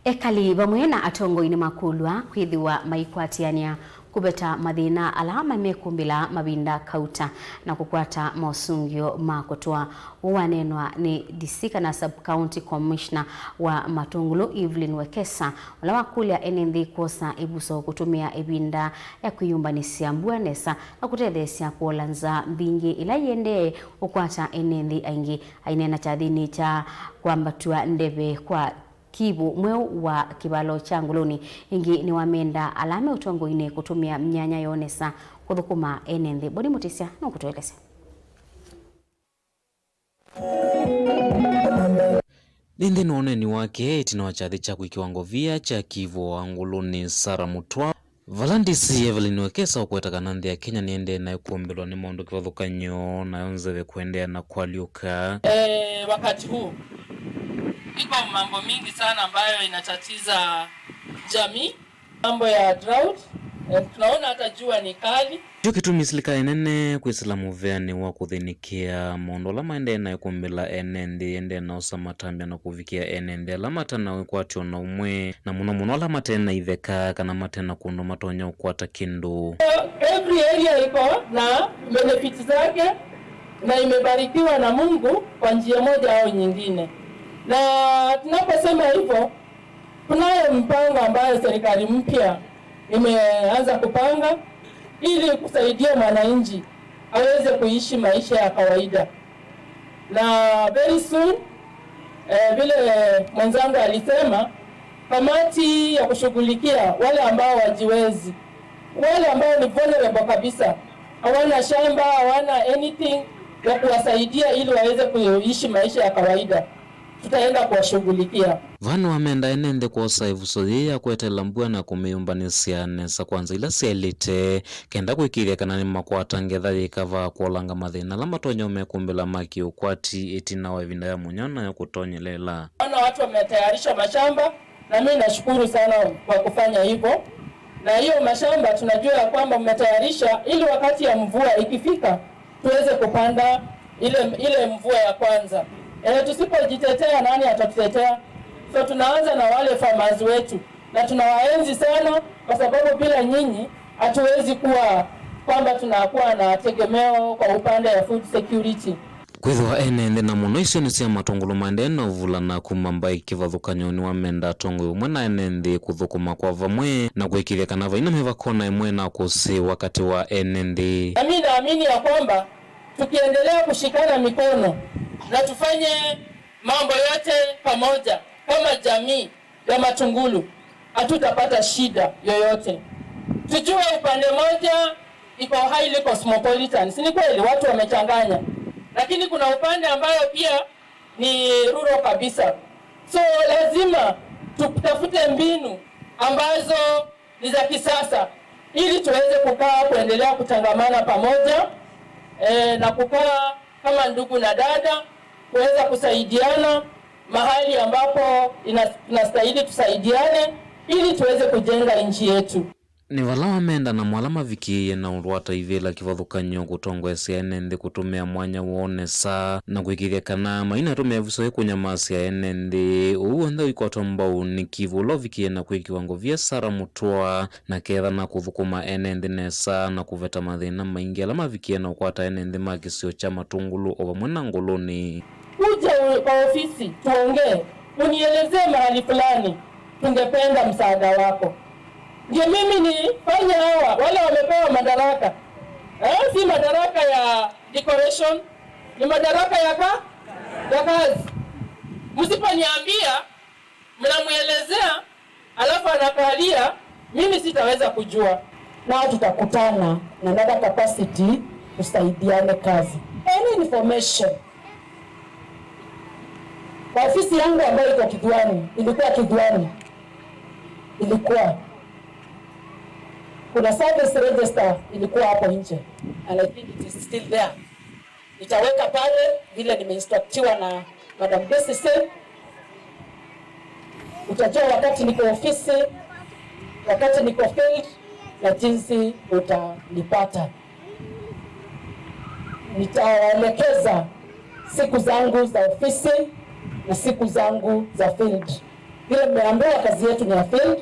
Ekali vamwe na atongoi nĩmakũlw'a kwĩthĩwa maikwatĩanĩa kũveta mathĩna ala mamekũmbĩla mavinda kauta na kũkwata mosũngĩo ma kũtũa. Ũũ waneenwa nĩ D C kana Sub County Commissioner wa Matũngũlũ, Evelyn Wekesa, ũla wakũlya ene nthĩ kwosa ĩvuso kũtũmĩa ĩvinda ya kwĩyũmbanĩsya mbua nesa na kũtetheesya kũola nzaa mbingĩ ĩla ĩendee ũkwata ene nthĩ aingĩ. Aineena kyathĩnĩ kya kwambatw'a ndeve kwa Kivu mweũ wa kĩvalo kya Ngũlũnĩ, ĩngĩ nĩwamenda ala me ũtongoinĩ kũtũmĩa myanya yoo nesa kũthũkũma ene nthĩ. Boni Mũtĩsya nũkũtũelesya. Nĩ nthĩnĩ wa ũneeni wake ĩtina wa kyathĩ kya kwĩkĩwa ngovia kya Kivu wa Ngũlũnĩ, Sarah Mũtwa, vala D C Evelyn Wekesa ũkweta kana nthĩ ya Kenya nĩendee na ĩkũmbĩlwa nĩ maũndũ kĩvathũkany'o, nayo nzeve kũendeea na kũalyũka. Eh, wakati huu iko mambo mingi sana ambayo inatatiza jamii. Mambo ya drought, eh, tunaona hata jua ni kali. Nĩkyo kĩtumi silikalĩ nene kwĩsĩla mũveanĩ wa kũthĩnĩkĩa maũndũ ala maendee na ĩkũmbĩla ene nthĩ, ĩendee na ũsa matambya na kũvikĩa ene nthĩ ala mate na wĩkwatyo na ũmwe, na mũno mũno ala mate na itheka kana mate na kũndũ matonya ũkwata kĩndũ. Every area iko na benefits zake na imebarikiwa na Mungu kwa njia moja au nyingine. Na tunaposema hivyo, kunayo mpango ambayo serikali mpya imeanza kupanga ili kusaidia mwananchi aweze kuishi maisha ya kawaida. Na very soon, eh, vile mwenzangu alisema, kamati ya kushughulikia wale ambao wajiwezi, wale ambao ni vulnerable kabisa, hawana shamba, hawana anything ya kuwasaidia ili waweze kuishi maisha ya kawaida, tutaenda kuwashughulikia. Vaa nĩwamenda ene nthĩ kwosa ĩvuso yĩĩ ya kweteela mbua na kũmĩyũmbanĩsya nesa kwa nza ila syaĩlĩte, kenda kũĩkĩĩthya kana nĩmakwata ngetha yĩ kavaa kũolanga mathĩna ala matonya ũmekũmbĩla ma kĩũkwati ĩtina wa ĩvinda ya mũnyao nayo kũtonyelela. Naona watu wametayarisha mashamba, na mimi nashukuru sana kwa kufanya hivyo. Na hiyo mashamba tunajua ya kwamba mmetayarisha ili wakati ya mvua ikifika, tuweze kupanda ile, ile mvua ya kwanza. Eh, tusipojitetea, nani atatutetea? So tunaanza na wale farmers wetu, na tunawaenzi sana kwa sababu bila nyinyi hatuwezi kuwa kwamba tunakuwa na tegemeo kwa upande ya food security. Kwĩthĩwa ene nthĩ na mũno isionĩ sya Matũngũlũ maendee na ũvulana kuma mbaĩ kĩvathũkany'o, nĩwamenda atongoi ũmwe na ene nthĩ kũthũkũma kwa vamwe na kũĩkĩĩthya kana vaina mĩvakona ĩmwe na kũsĩĩwa katĩ wa ene nthĩ. Na mimi naamini ya kwamba tukiendelea kushikana mikono na tufanye mambo yote pamoja kama jamii ya Matungulu, hatutapata shida yoyote. Tujue upande moja iko highly cosmopolitan, si ni kweli? Watu wamechanganya, lakini kuna upande ambayo pia ni rural kabisa. So lazima tutafute mbinu ambazo ni za kisasa ili tuweze kukaa, kuendelea kutangamana pamoja, eh, na kukaa kama ndugu na dada, kuweza kusaidiana mahali ambapo ina-, inastahili tusaidiane ili tuweze kujenga nchi yetu. Nĩ vala wamenda na mwala mavikĩĩe na ũndũ wa taivĩla kĩvathũkany'o kũtongoesya ene nthĩ kũtũmĩa mwanya woo nesa na kũĩkĩĩthya kana mainatũmĩa ĩvuso yĩ kũnyamasya ene nthĩ. Ũu w'onthe ũikwatwa mbau nĩ Kivu ũla ũvikĩĩe na kwĩkĩwa ngovia Sarah Mũtwa na kethana kũthũkũma ene nthĩ nesa na kũveta mathĩna maingĩ ala mavikĩĩe na ũkwata ene nthĩ ma kĩsio kya Matũngũlũ o vamwe na Ngũlũnĩ. Uje u-, kwa ofisi tuongee, unielezee mahali fulani, tungependa msaada wako. Ndio mimi nifanye hawa wale wamepewa madaraka. Eh, si madaraka ya decoration, ni madaraka ya ka-, ya kazi. Msiponiambia, mnamwelezea, alafu anakalia, mimi sitaweza kujua. Nao tutakutana na another capacity tusaidiane kazi. Any information. Kwa ofisi yangu ambayo iko Kithuani, ilikuwa Kithuani. Ilikuwa. Kuna service register ilikuwa hapo nje. And I think it is still there. Nitaweka pale vile nimeinstructiwa na Madam D C C. Utajua wakati niko ofisi, wakati niko field, na jinsi utanipata. Nitawaelekeza siku zangu za ofisi na siku zangu za field. Vile mmeambiwa, kazi yetu ni ya field,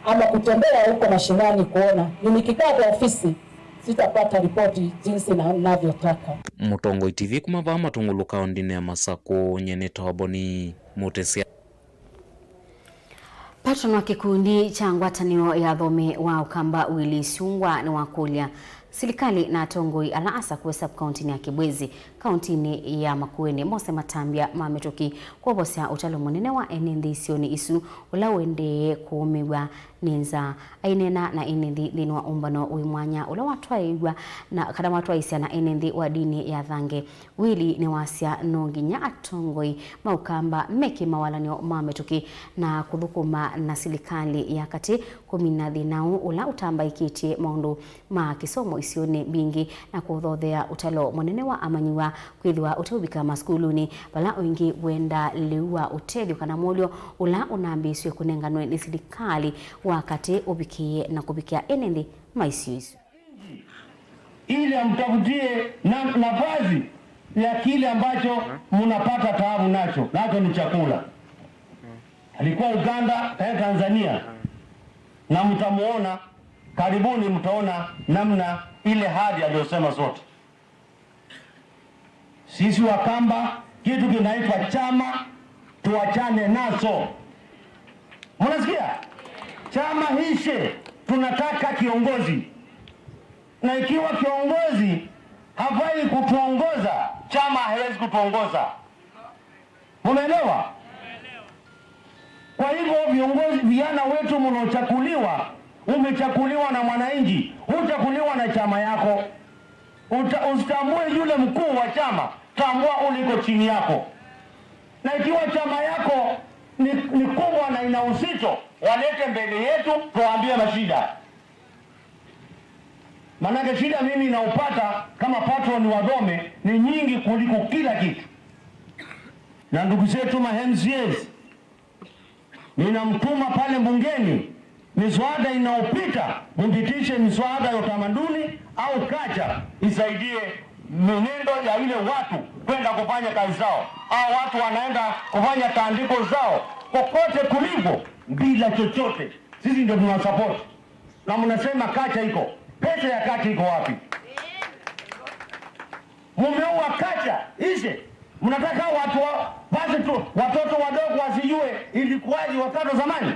ama kutembea huko mashinani kuona. Ni nikikaa kwa ofisi, sitapata ripoti jinsi na-, navyotaka. Mũtongoi T V kuma vaa Matungulu kaũntĩnĩ ya Masakũ, nyie nĩ Toboni Mũtĩsya. Patron wa kĩkundi kya ngwatanĩo ya athomi wa Ũkamba Willy Syungwa nĩwakũlya silikalĩ na atongoi ala asakũe sub-kaũntĩnĩ ya Kibwezi, kaũntĩnĩ ya Makueni, mose matambya ma mĩtũkĩ kwovosya ũtalo mũnene wa ene nthĩ isionĩ isu, ũla ũendee kũũmĩw'a nĩ nzaa. Aineena na ene nthĩ nthĩnĩ wa ũmbano wĩ mwanya ũla watwaĩĩw'a na, kana watwaĩĩsya na ene nthĩ wa ndini ya Thange, Willy nĩwasya no nginya atongoi ma Ũkamba meke mawalany'o ma mĩtũkĩ na kũthũkũma na silikalĩ ya katĩ kũmina thĩna ũũ ũla ũtambaĩkĩtye maũndũ ma kĩsomo isionĩ mbingĩ na kũthothea ũtalo mũnene wa amanyĩw'a kwĩthĩwa ũteũvika masukulunĩ, vala o ĩngĩ wendaa lĩu wa ũtethyo kana mũolyo ũla ũnambĩĩsw'e kũnenganwe nĩ silikalĩ wa katĩ ũvikĩĩe na kũvikĩa ene nthĩ ma isio isu. Ili amtafutie na-, nafasi ya kile ambacho mnapata taabu nacho, nacho ni chakula. Alikuwa Uganda, eh, Tanzania, na mtamuona karibuni, mtaona namna ile hadi aliyosema zote. Sisi Wakamba, kitu kinaitwa chama, tuachane nazo. Mnasikia? Chama ishe, tunataka kiongozi. Na ikiwa kiongozi hafai kutuongoza, chama haiwezi kutuongoza. Mumeelewa? Kwa hivyo, viongozi, vijana wetu mnaochakuliwa, umechakuliwa na mwananchi, huchakuliwa na chama yako. Uta-, usitambue yule mkuu wa chama, tambua ule iko chini yako. Na ikiwa chama yako ni, ni kubwa na ina uzito, walete mbele yetu, tuwaambie mashida. Manake shida mimi naupata kama patron wa Dome ni nyingi kuliko kila kitu. Na ndugu zetu ma M C As, ninamtuma pale bungeni, miswada inaopita, mpitishe miswada ya utamaduni au kacha isaidie mienendo ya ile watu kwenda kufanya kazi zao. Hao watu wanaenda kufanya tandiko zao kokote kuliko bila chochote. Sisi ndio tunawasupport. Na mnasema kacha iko. Pesa ya kacha iko wapi? Mumeua kacha ishe. Mnataka watu wa, basi tu, watoto wadogo wasijue ilikuwaje wakati wa zamani?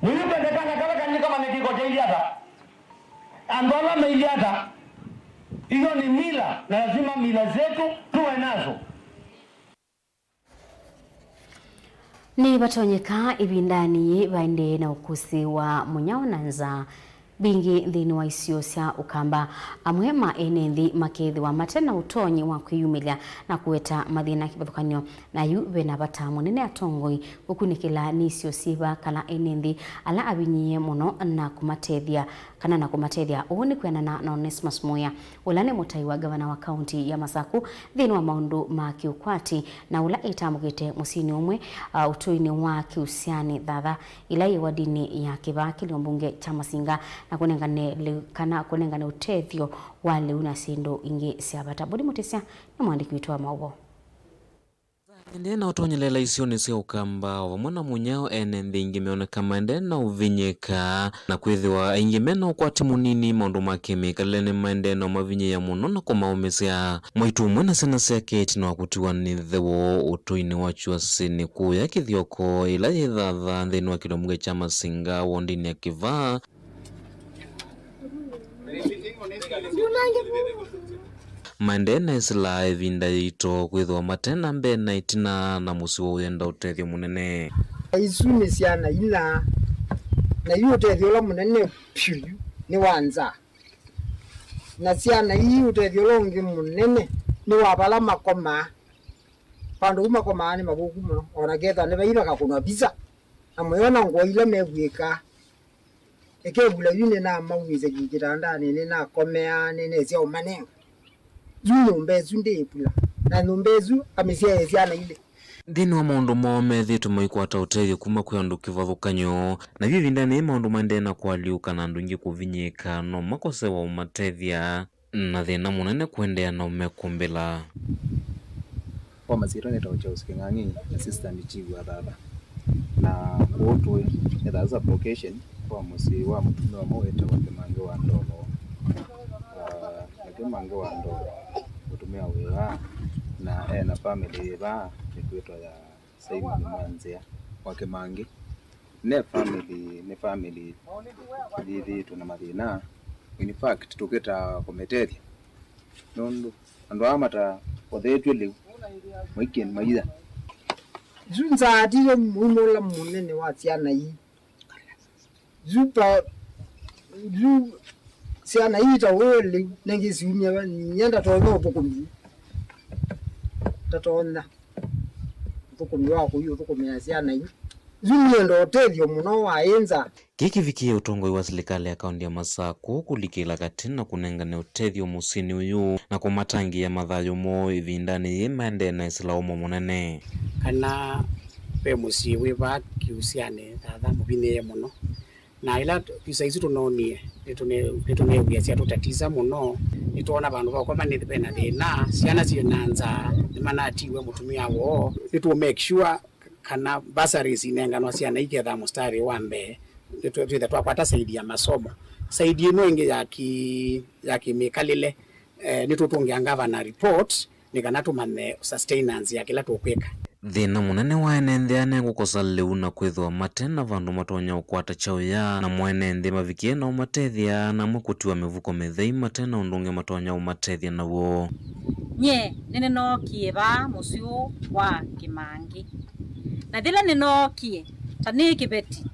Muyupendekana kala kanyi kama nikiko cha Iliata. Andola ma Iliata. Hiyo ni mila, na lazima mila zetu tuwe nazo. Nĩvatonyeka ĩvindanĩ yĩĩ vaendee na ũkũsĩ wa mũnyao na nzaa mbingĩ nthĩnĩ wa isio sya Ũkamba. Amwe ma ene nthĩ makethĩwa mate na ũtonyi wa kwĩyumĩlya na kũweta mathĩna kĩvathũkany'o, na yu ve na vata mũnene atongoi kũkunĩkĩla nĩ isio syĩva kana ene nthĩ ala avinyĩĩe mũno na kũmatethya, kana na kũmatethya. Ũu nĩ kwĩanana na Onesmus Muya, ũla nĩ mũtai wa ngavana wa kaunti ya Masakũ nthĩnĩ wa maũndũ ma kĩũkwati, na ũla ĩtambũkĩte mũsyĩnĩ ũmwe, a, ũtũinĩ wa Kĩusyanĩ Thatha, ĩla yĩ wadinĩ ya Kĩvaa, kĩlio mbunge kya Masinga, na kũnengane lĩu, kana kũnengane ũtethyo wa lĩu na syĩndũ ingĩ sya vata. Boni Mũtĩsya nĩ mwandĩki witũ wa maũvoo. Ĩndĩ na ũtonyelela isionĩ sya Ũkamba, o vamwe na Mũnyao, ene nthĩ ingĩ meoneka maendee na ũvinyĩka, na kwĩthĩwa aingĩ mena ũkwati mũnini, maũndũ ma kĩmĩkalĩle nĩmaendee na ũmavinyĩĩa mũno na kũmaũmĩsya. Mwaitũ ũmwe na syana syake ĩtina wa kũtiwa nĩ ĩthe woo ũtũinĩ wa Kyuasinĩ kũya Kĩthyoko, ĩla yĩ Thatha, nthĩnĩ wa kĩlomita kya Masinga, wondinĩ ya Kĩvaa, maendee na ĩsĩla ĩvinda yĩito kwĩthĩwa mate na mbee na ĩtina na mũsyĩ ũyenda ũtethyo mũnene. Isu nĩ syana ina, na yu ũtethyo ũla mũnene vyũ yu nĩ wa nza. Na syana ii ũtethyo ũla ũngĩ mũnene nĩ wa vala makomaa. Vandũ vu makomaa nĩ mathũku mũno, o na kethwa nĩ vai vakakũnwa visa, na mũyona ngũa ila mevw'ĩkaa. Ĩkevula yu nĩnamauĩsya kĩtandanĩ, nĩnakomeaa, nĩnesya ũmanenga. Yu nyũmba ĩsu ndĩĩvula, na nyũmba ĩsu amĩsyaĩe syana ilĩ. Nthĩnĩ wa maũndũ moo methĩĩtwe maikwata ũtethyo kuma kwĩ andũ kĩvathũkany'o, na yu ĩvindanĩ yĩĩ maũndũ maendee na kũalyũka na andũ aingĩ kũvinyĩĩka no makosewa ũmatethya. Na thĩna mũnene kũendeea na ũmekũmbĩla. Kwa masyĩtwa nĩtawa Charles Kĩng'ang'i, Assistant Chief wa Thatha. Na kũũ tũĩ nĩ Thatha Sub-location, kwa mũsyĩ wa mũtumĩa ũmwe wĩtawa Kĩmangĩ wa Ndolo. Ah, na Kĩmangĩ wa Ndolo mũtumĩa wĩ vaa, na e na family yĩ vaa ĩkwĩtwa ya Simon Mwanzĩa wa Kĩmangĩ. Ne family, nĩ family yĩthĩĩtwe na mathĩna. In fact, tũkĩtaa kũmĩtethya. Nũndũ andũ aa mata othetw'e lĩu, maikĩe maitha. Yu nzaatile mumo ũla mũnene wa syana ii. Yu pa, yu syana ii ta ũũ lĩu, nengĩ siumya va, nyie ndatonya ũthũkũmi. Ndatonya ũthũkũmi wa kũi ũthũkũmĩa syana ii. Yu nĩenda ũtethyo mũno wa ĩ nza. Kĩĩ kĩvikĩe ũtongoi wa silikalĩ ya kaũntĩ ya Masakũ kũlikĩla katĩ na kũnengane ũtethyo mũsyĩnĩ ũyũ na kũmatangĩĩa mathayũ moo ĩvindanĩ yĩĩ maendee na ĩsĩla ũmo mũnene. Kana ve mũsyĩ wĩ vaa kĩusyanĩ Thatha mũvinyĩĩe mũno, na ĩla visa isu tũnoonie nĩtũne-, nĩtũneew'ĩa syatũtatisa mũno. Nĩtwoona vandũ va ũkoma nĩ ve na thĩna, syana syĩ na nzaa, nĩmanatiwe mũtumĩa woo. Nĩtũ make sure kana bursaries inenganwa syana ikethaa mũstarĩ wa mbee, nĩtwĩtha twakwata saidi ya masomo. Saidi ĩno ĩngĩ ya ki-, ya kĩmĩkalĩle, eh, nĩtũtũngĩa ngavana report nĩ kana tũmanye sustenance ya kĩla tũkwĩka. Thĩna mũnene wa ene nthĩ aya nĩ kũkosa lĩu na kwĩthĩwa mate na vandũ matonya ũkwata kyaũ ya, na mwene nthĩ mavikie na ũmatethya, na amwe kũtiwa mĩvuko mĩthei mate na ũndũ ũngĩ matonya ũmatethya naw'o. Nyie nĩnĩnookie vaa mũsyĩ ũũ wa Kĩmangĩ. Na yĩla nĩnookie, ta nĩ kĩveti,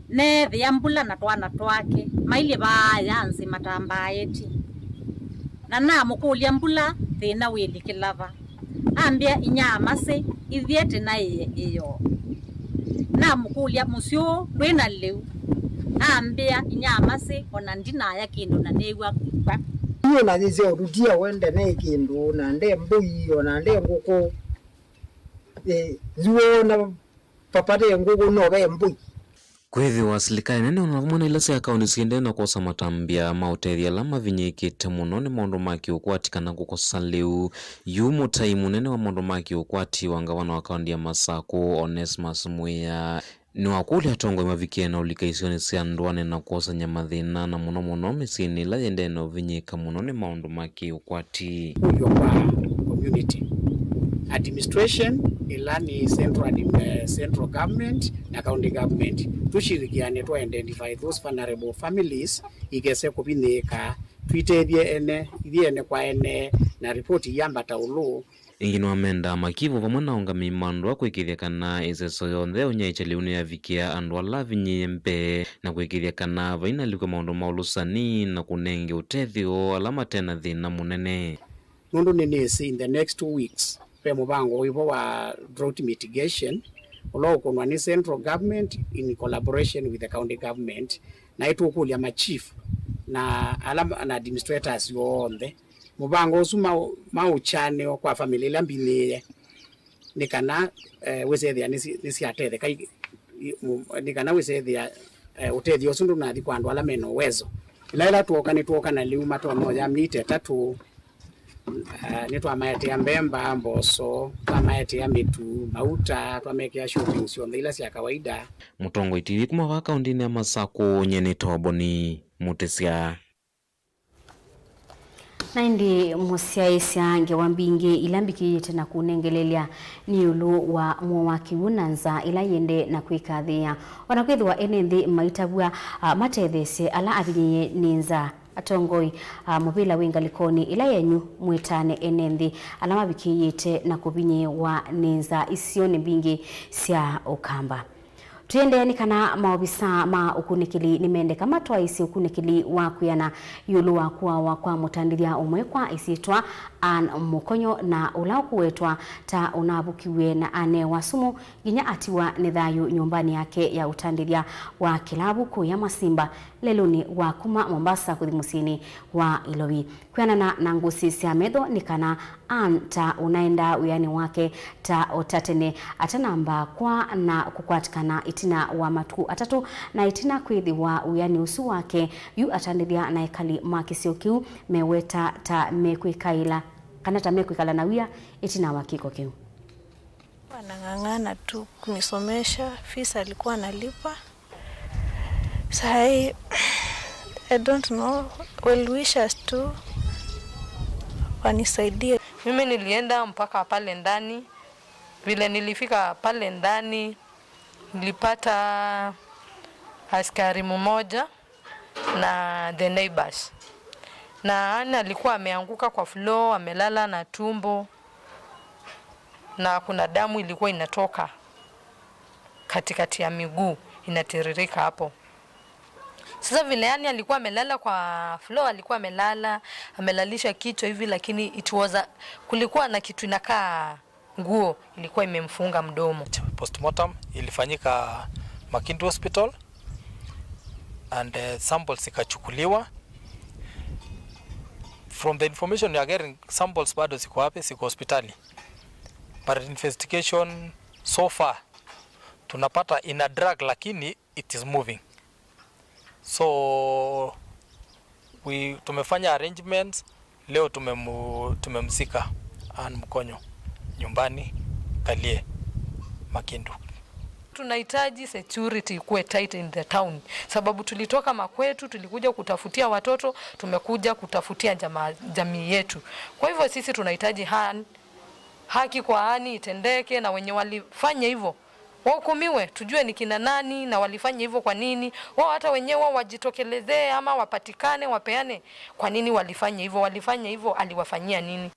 neethĩa Mbula na twana twake mailyĩ vaaya nzĩ matambaaĩtye. Na namũkũlya, Mbula, thĩna wĩlikĩla va? Ambĩa, Inyaa masĩ, ithyĩ tĩnaĩe ĩyoo. Namũkũlya, Mũsyĩ ũũ kwĩ na lĩu? Ambĩa, Inyaa masĩ, o na ndinaya kĩndũ na nĩĩw'a kw'a. Yu na yĩsya ũtutia wende ne kĩndũ, na nde mbũi, o na nde ngũkũ. Eh, yu wona vapate ngũkũ no ve mbũi. Kwĩthĩwa silikalĩ nene o na vamwe na ila sya kaũntĩ siendee na kwosa matambya ma ũtethya ala mavinyĩĩkĩte mũno nĩ maũndũ ma kĩũkwati kana kũkosa lĩu. Yu mũtai mũnene wa maũndũ ma kĩũkwati wa ngavana wa kaũntĩ ya Masakũ, Onesmus Mwĩa, nĩwakũlya atongoi mavikie na ũlika isionĩ sya ndũanĩ na kwosany'a mathĩna, na mũno mũno mĩsyĩnĩ ĩla yĩendee na ũvinyĩĩka mũno nĩ maũndũ ma kĩũkwati. Kũlyo kwa community administration, ĩla nĩ central admi-, eh, central government na county government, tũshirikiane twa identify those vulnerable families, ikese kũvinyĩĩka, twitethye ene, ithyĩ ene kwa ene, na ripoti iyambata ũlũ. Ĩngĩ nĩwamendaa makivũ vamwe na aũngamĩi ma ndũa kwĩkĩĩthya kana ĩseso yonthe ya ũnyaĩĩkya lĩu nĩyavikĩa andũ ala avinyĩĩe mbee, na kwĩkĩĩthya kana vainalikwe maũndũ ma ũlũsani na kũnenge ũtethyo ala mate na thĩna mũnene. Nũndũ nĩnĩsĩ in the next two weeks, ve mũvango wĩvo wa drought mitigation, ũla ũkũnwa nĩ central government in collaboration with the county government, na ĩtũkũlya ma chief na ala ma-, na administrators onthe, mũvango ũsu mau-, maũkyanĩo kwa famĩlĩ ila mbinyĩĩe, nĩ kana, eh, wĩsethĩa nĩsy-, nĩsyatetheka i-, i-, mũ-, nĩ kana wĩsethĩa, eh, ũtethyo ũsu ndũnathi kwa andũ ala mena ũwezo. Ĩla, ĩla twooka, nĩtwooka na lĩu matonya oya mita ĩtatũ, Ah, nĩtwamaetea mbemba, mboso, twamaetea mĩtu, mauta, twamekĩa shopping syonthe ila sya kawaida. Mũtongoi T V kuma vaa kaũntĩnĩ ya Masakũ, nyie nĩ Toboni Mũtĩsya. Na ĩndĩ mũsyaĩĩsya ngewa mbingĩ ila mbĩkĩĩte na kũnengelelya nĩ ĩũlũ wa mũo wa kĩw'ũ na nzaa ĩla yĩendee na kwĩkathĩĩa. O na kwĩthĩwa ene nthĩ maitavw'a, ah, matetheesye ala avinyĩĩe nĩ nzaa, atongoi, ah, mũvĩla wĩ ngalĩkonĩ ĩla yenyu, mwĩtane ene nthĩ ala mavikĩĩte na kũvinyĩĩwa nĩ nzaa isionĩ mbingĩ sya Ũkamba. Tũiendee nĩ kana maovisaa ma ũkunĩkĩli nĩmendeka matwaĩĩsye ũkunĩkĩli wa kwĩana ĩũlũ wa kũawa kwa mũtandĩthya ũmwe kwa ĩsyĩtwa Ann Mũkonyo, na ũla ũkũwetwa ta ũnavukiw'e na anewa sumu nginya atiwa nĩ thayũ nyũmbanĩ yake ya ũtandĩthya wa kĩlavu kũya Masimba lelũnĩ wa kuma Mombasa kũthi mũsyĩnĩ wa Ilovi. Kwĩanana na ngũsĩ sya metho nĩ kana Ann ta ũnaendaa wĩanĩ wake ta o ta tene, atanamba kwaa na kũkwatĩkana ĩtina wa matukũ atatũ, na ĩtina kwĩthĩwa wĩanĩ ũsu wake, yu atandĩthya na ekali ma kĩsio kĩu meweta ta mekwĩkaĩla, kana ta mekwĩkala na wia ĩtina wa kĩko kĩu. Anang'ang'ana tu kunisomesha, fees alikuwa analipa. Sahi, I don't know, well wishers tu wanisaidie. Mimi nilienda mpaka pale ndani. Vile nilifika pale ndani, nilipata askari mmoja na the neighbors. Na Ann alikuwa ameanguka kwa floor, amelala na tumbo, na kuna damu ilikuwa inatoka katikati ya miguu, inatiririka hapo. Sasa vile Ann alikuwa amelala kwa floor, alikuwa amelala, amelalisha kichwa hivi, lakini it was a, kulikuwa na kitu inakaa nguo ilikuwa imemfunga mdomo. Postmortem ilifanyika Makindu Hospital and, eh, samples zikachukuliwa. From the information we are getting, samples bado ziko wapi? Ziko hospitali. But investigation so far tunapata ina drag, lakini it is moving. So we, tumefanya arrangements leo, tumemu-, tumemzika Ann Mkonyo nyumbani Kalie, Makindu. Tunahitaji security ikuwe tight in the town, sababu tulitoka makwetu, tulikuja kutafutia watoto, tumekuja kutafutia jama-, jamii yetu. Kwa hivyo sisi tunahitaji han-, haki kwa Ann itendeke, na wenye walifanya hivyo wahukumiwe, tujue ni kina nani na walifanya hivyo kwa nini. Wao hata wenyewe wao wajitokelezee ama wapatikane, wapeane kwa nini walifanya hivyo, walifanya hivyo, aliwafanyia nini?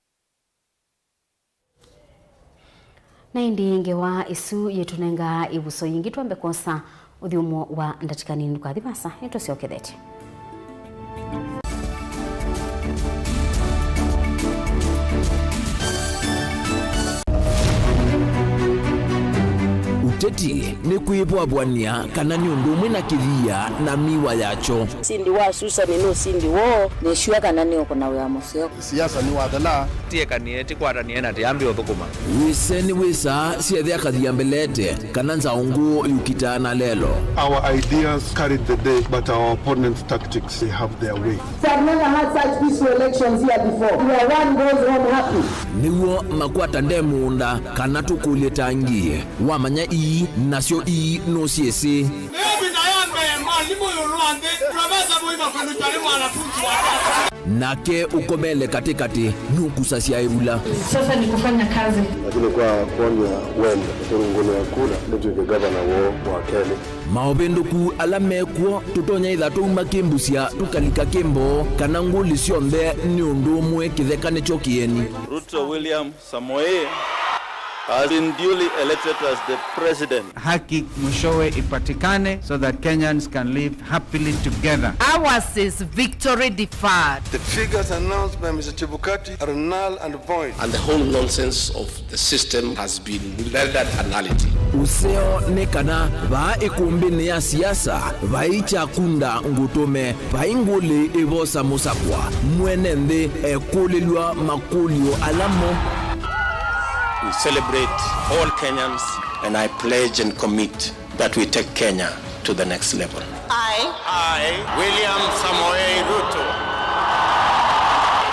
Na ĩndĩ ngewa ĩsu yĩtũnengaa ĩvuso yĩngĩ twambe kwosa ũthyũmũo wa ndatĩka nini. Ndũkathi vaasa, nĩtũsyokethetye. Ũteti nĩ kwĩvwavw'ania kana nĩ ũndũ ũmwe na kĩthia na miwa yakyo. Ũsindi wa Susan nĩ ũsindi woo. Nĩ sure kana nĩũkũna wĩa mũseo. Siasa nĩwathela. Tiekanie, tikwatanĩe na tiambi ũthũkũma. Wĩseni wĩsaa syethĩa kathia mbelete. Kana nzaũ ngũũ yũkitaa na lelo. Our ideas carried the day, but our opponents' tactics, they have their way. We have never had such peaceful elections here before, where one goes home happy. Nĩw'o makwata nde mũũnda, kana tũkũlye tangi. Wamanya ii, nasyo ii nũsyĩsĩ. Mimi na yambe, mwalimu yũlũ wa nthĩ, Professor Muima kwenu twalĩ mwanafunzi wake. Nake ũkomele katĩkatĩ nũkusasya ĩvula. Sasa ni kufanya kazi. Lakini kwa kuonwa wendo, kũrũngũlwa kura, nĩtw'ĩke gavana woo wa kelĩ. Maũvĩndũku ala mekw'o tũtonya ĩtha twauma kĩmbusya tũkalika kĩmboo, kana ngũli syonthe nĩ ũndũ ũmwe kĩtheka nĩkyo kĩeni. Ruto William Samoei has been duly elected as the president. Haki mwishowe ipatikane so that Kenyans can live happily together. Ours is victory deferred. The figures announced by Mister Chebukati are null and void. And the whole nonsense of the system has been rendered a nullity. Ũseo nĩ kana vaa ĩkũmbĩnĩ ya siasa vai kyakunda ngũtũme. Vai ngũlĩ ĩvosa mũsakwa, mwene nthĩ ekũlĩlw'a makũlyo ala mo. We celebrate all Kenyans, and I pledge and commit that we take Kenya to the next level. I, I, William Samoei Ruto,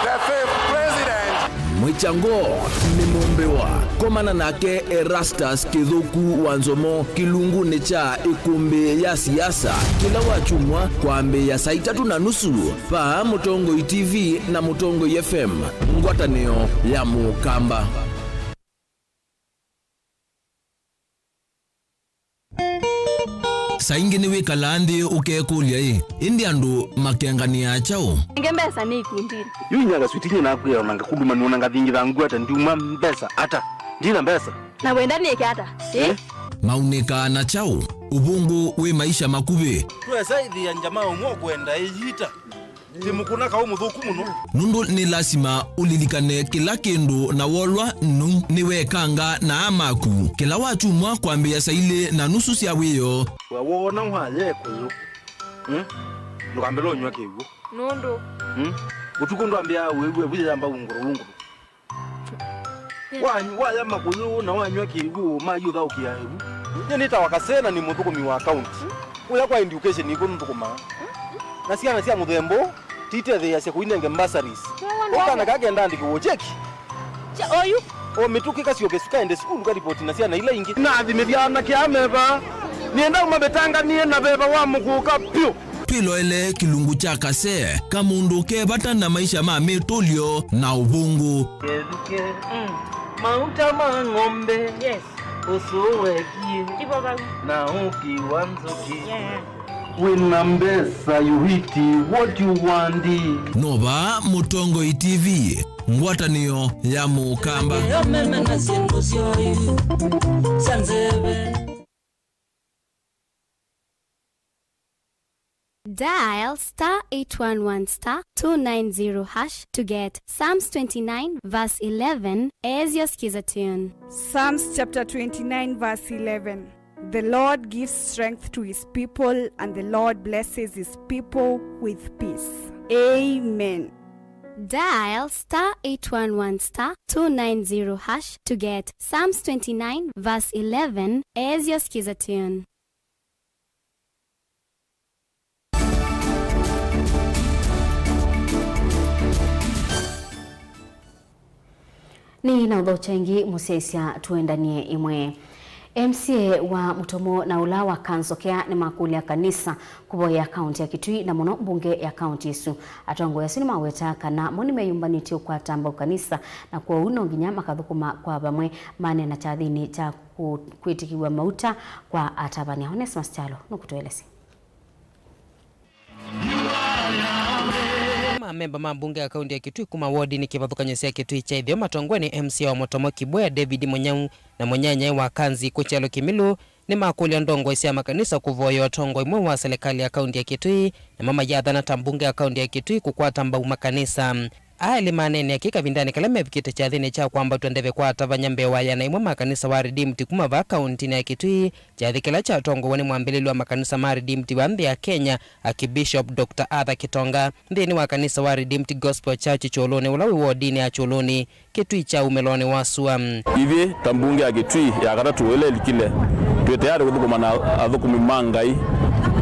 the fifth president. Kyango nĩ mũmbĩwa. Komana nake Erastus Kĩthũku wa Nzomo kĩlungunĩ kya ĩkũmbĩ ya siasa kĩla wakyumwa kwambĩĩa saa itatũ na nusu vaa Mũtongoi T V na Mũtongoi F M, ngwatanĩo ya Mũkamba. Saa ingĩ nĩwĩkalaa nthĩ ũkekũlya-ĩ, ĩndĩ andũ makenganĩaa kyaũ? Nenge mbesa nĩ ikundinĩ. Yu inya kaswiti nye nakwĩa ona ngakuduma nĩona ngathingitha ngwata ndiuma mbesa ata? Ndina mbesa. Na wenda nĩke ata? Ĩ? Eh? Maunĩkaa na kyaũ? Ũvũngũ wĩ maisha makuvĩ. Twesa ĩthĩa njama ũmwe ũkwenda ĩyita. Ti mũkũna kaũ mũthũku mũno. Nũndũ nĩ lasima ũlilikane kĩla kĩndũ na wolwa nũu nĩwekanga na aa maku kĩla wakyumwa kwambĩĩa saa ilĩ na nusu sya wĩoo. Wawona waya ĩkũyũ. Hmm? Ndũkambĩle ũnyw'a kĩw'ũ. Nũndũ? Hmm? Ũtukũ ndwambĩaa wĩw'e wĩyamba ungũrũ ungũrũ. Wanyu waya makũyũ na wanyw'a kĩw'ũ mayũthaũkĩa ĩvu. Nyie nĩtawa Kasee na nĩ mũthũkũmi wa kaunti. Kũya kwa education nĩkw'o nthũkũmaa. Na syana sya mũthemba ũũ titetheeasya kũinenge bursaries. Ũkana kaa kenda andĩkĩw'e cheki. Kya oyu. O mĩtũkĩ kasyoke su kaende sukulu karipoti na syana ila ingĩ. Nathimĩthya anake aa me vaa. Nĩenda ũmavĩtanganĩe na veva wa mũkũka pyũ. Twĩloele kĩlungu kya Kasee, kamũndũ ke vata na maisha ma mĩtũlyo na ũvũngũ. Kethukĩ, mm, mauta ma ng'ombe, yes, ũsũ wekie, ivo vau, na ũki wa nzũkĩ. Yeah. Wĩna mbesa, you eat what you want. No vaa Mũtongoi T V, ngwatanĩo ya Mũkamba. Yo meme na syĩndũ syoyu sya nzeve. Dial star eight one one star two nine zero hash to get Psalms twenty-nine verse eleven as your skiza tune. Psalms chapter twenty-nine verse eleven. The Lord gives strength to his people, and the Lord blesses his people with peace. Amen. Dial star eight one one star two nine zero hash to get Psalms twenty-nine verse eleven as your skiza tune. Nĩ na ũthokya ĩngĩ mũsyaĩĩsya tũendanie ĩmwe. M C A wa Mũtomo na ũla wa Kansokea nĩmakũlya kanisa kũvoyea kaũntĩ ya Kitui na mũno mbunge ya kaũntĩ ĩsu. Atongoi asu nĩmaweta kana mo nĩmeyũmbanĩtye ũkwata mbau kanisa, na kwoou no nginya makathũkũma kwa vamwe maneena kyathĩnĩ kya kũ-, kwĩtĩkĩw'a mauta kwa atavany'a. Onesmus Kyalo nũkũtũelesya. Mamemba ma mbunge ya kaunti ya Kitui kuma wodinĩ kĩvathũkany'o sya Kitui kya ĩtheo matongoe nĩ M C A wa Mũtomo Kibwea David Mũnyau na mũnyanyae wa Kanzi kũ kyalo Kĩmilũ nĩmakũlya ndongoi sya makanisa kũvoya ũtongoi mweũ wa selekalĩ ya kaunti ya Kitui, namo mayathana ta mbunge ya kaunti ya Kitui kũkwata mbau makanisa. Aa elĩ maneenea kĩ kavindanĩ kala mevikĩte kyathĩnĩ kya kwambatw'a ndeve kwa atavany'a mbee wa ĩana ĩmwe ma kanisa wa Redeemed kuma vaa kauntinĩ ya Kitui, kyathĩ kĩla kyatongoew'e nĩ mwambĩlĩlyo wa makanisa ma Redeemed wa nthĩ ya Kenya, Archbishop Doctor Arthur Kitonga, nthĩnĩ wa kanisa wa Redeemed Gospel Church Kyũlũnĩ, ũla wĩ wodinĩ ya Kyũlũnĩ, Kitui kya umĩlonĩ wa sua. Ithyĩ ta mbunge ya Kitui ya katatũ ĩla ĩlikile, twĩ tayarĩ kũthũkũma na athũkũmi ma Ngai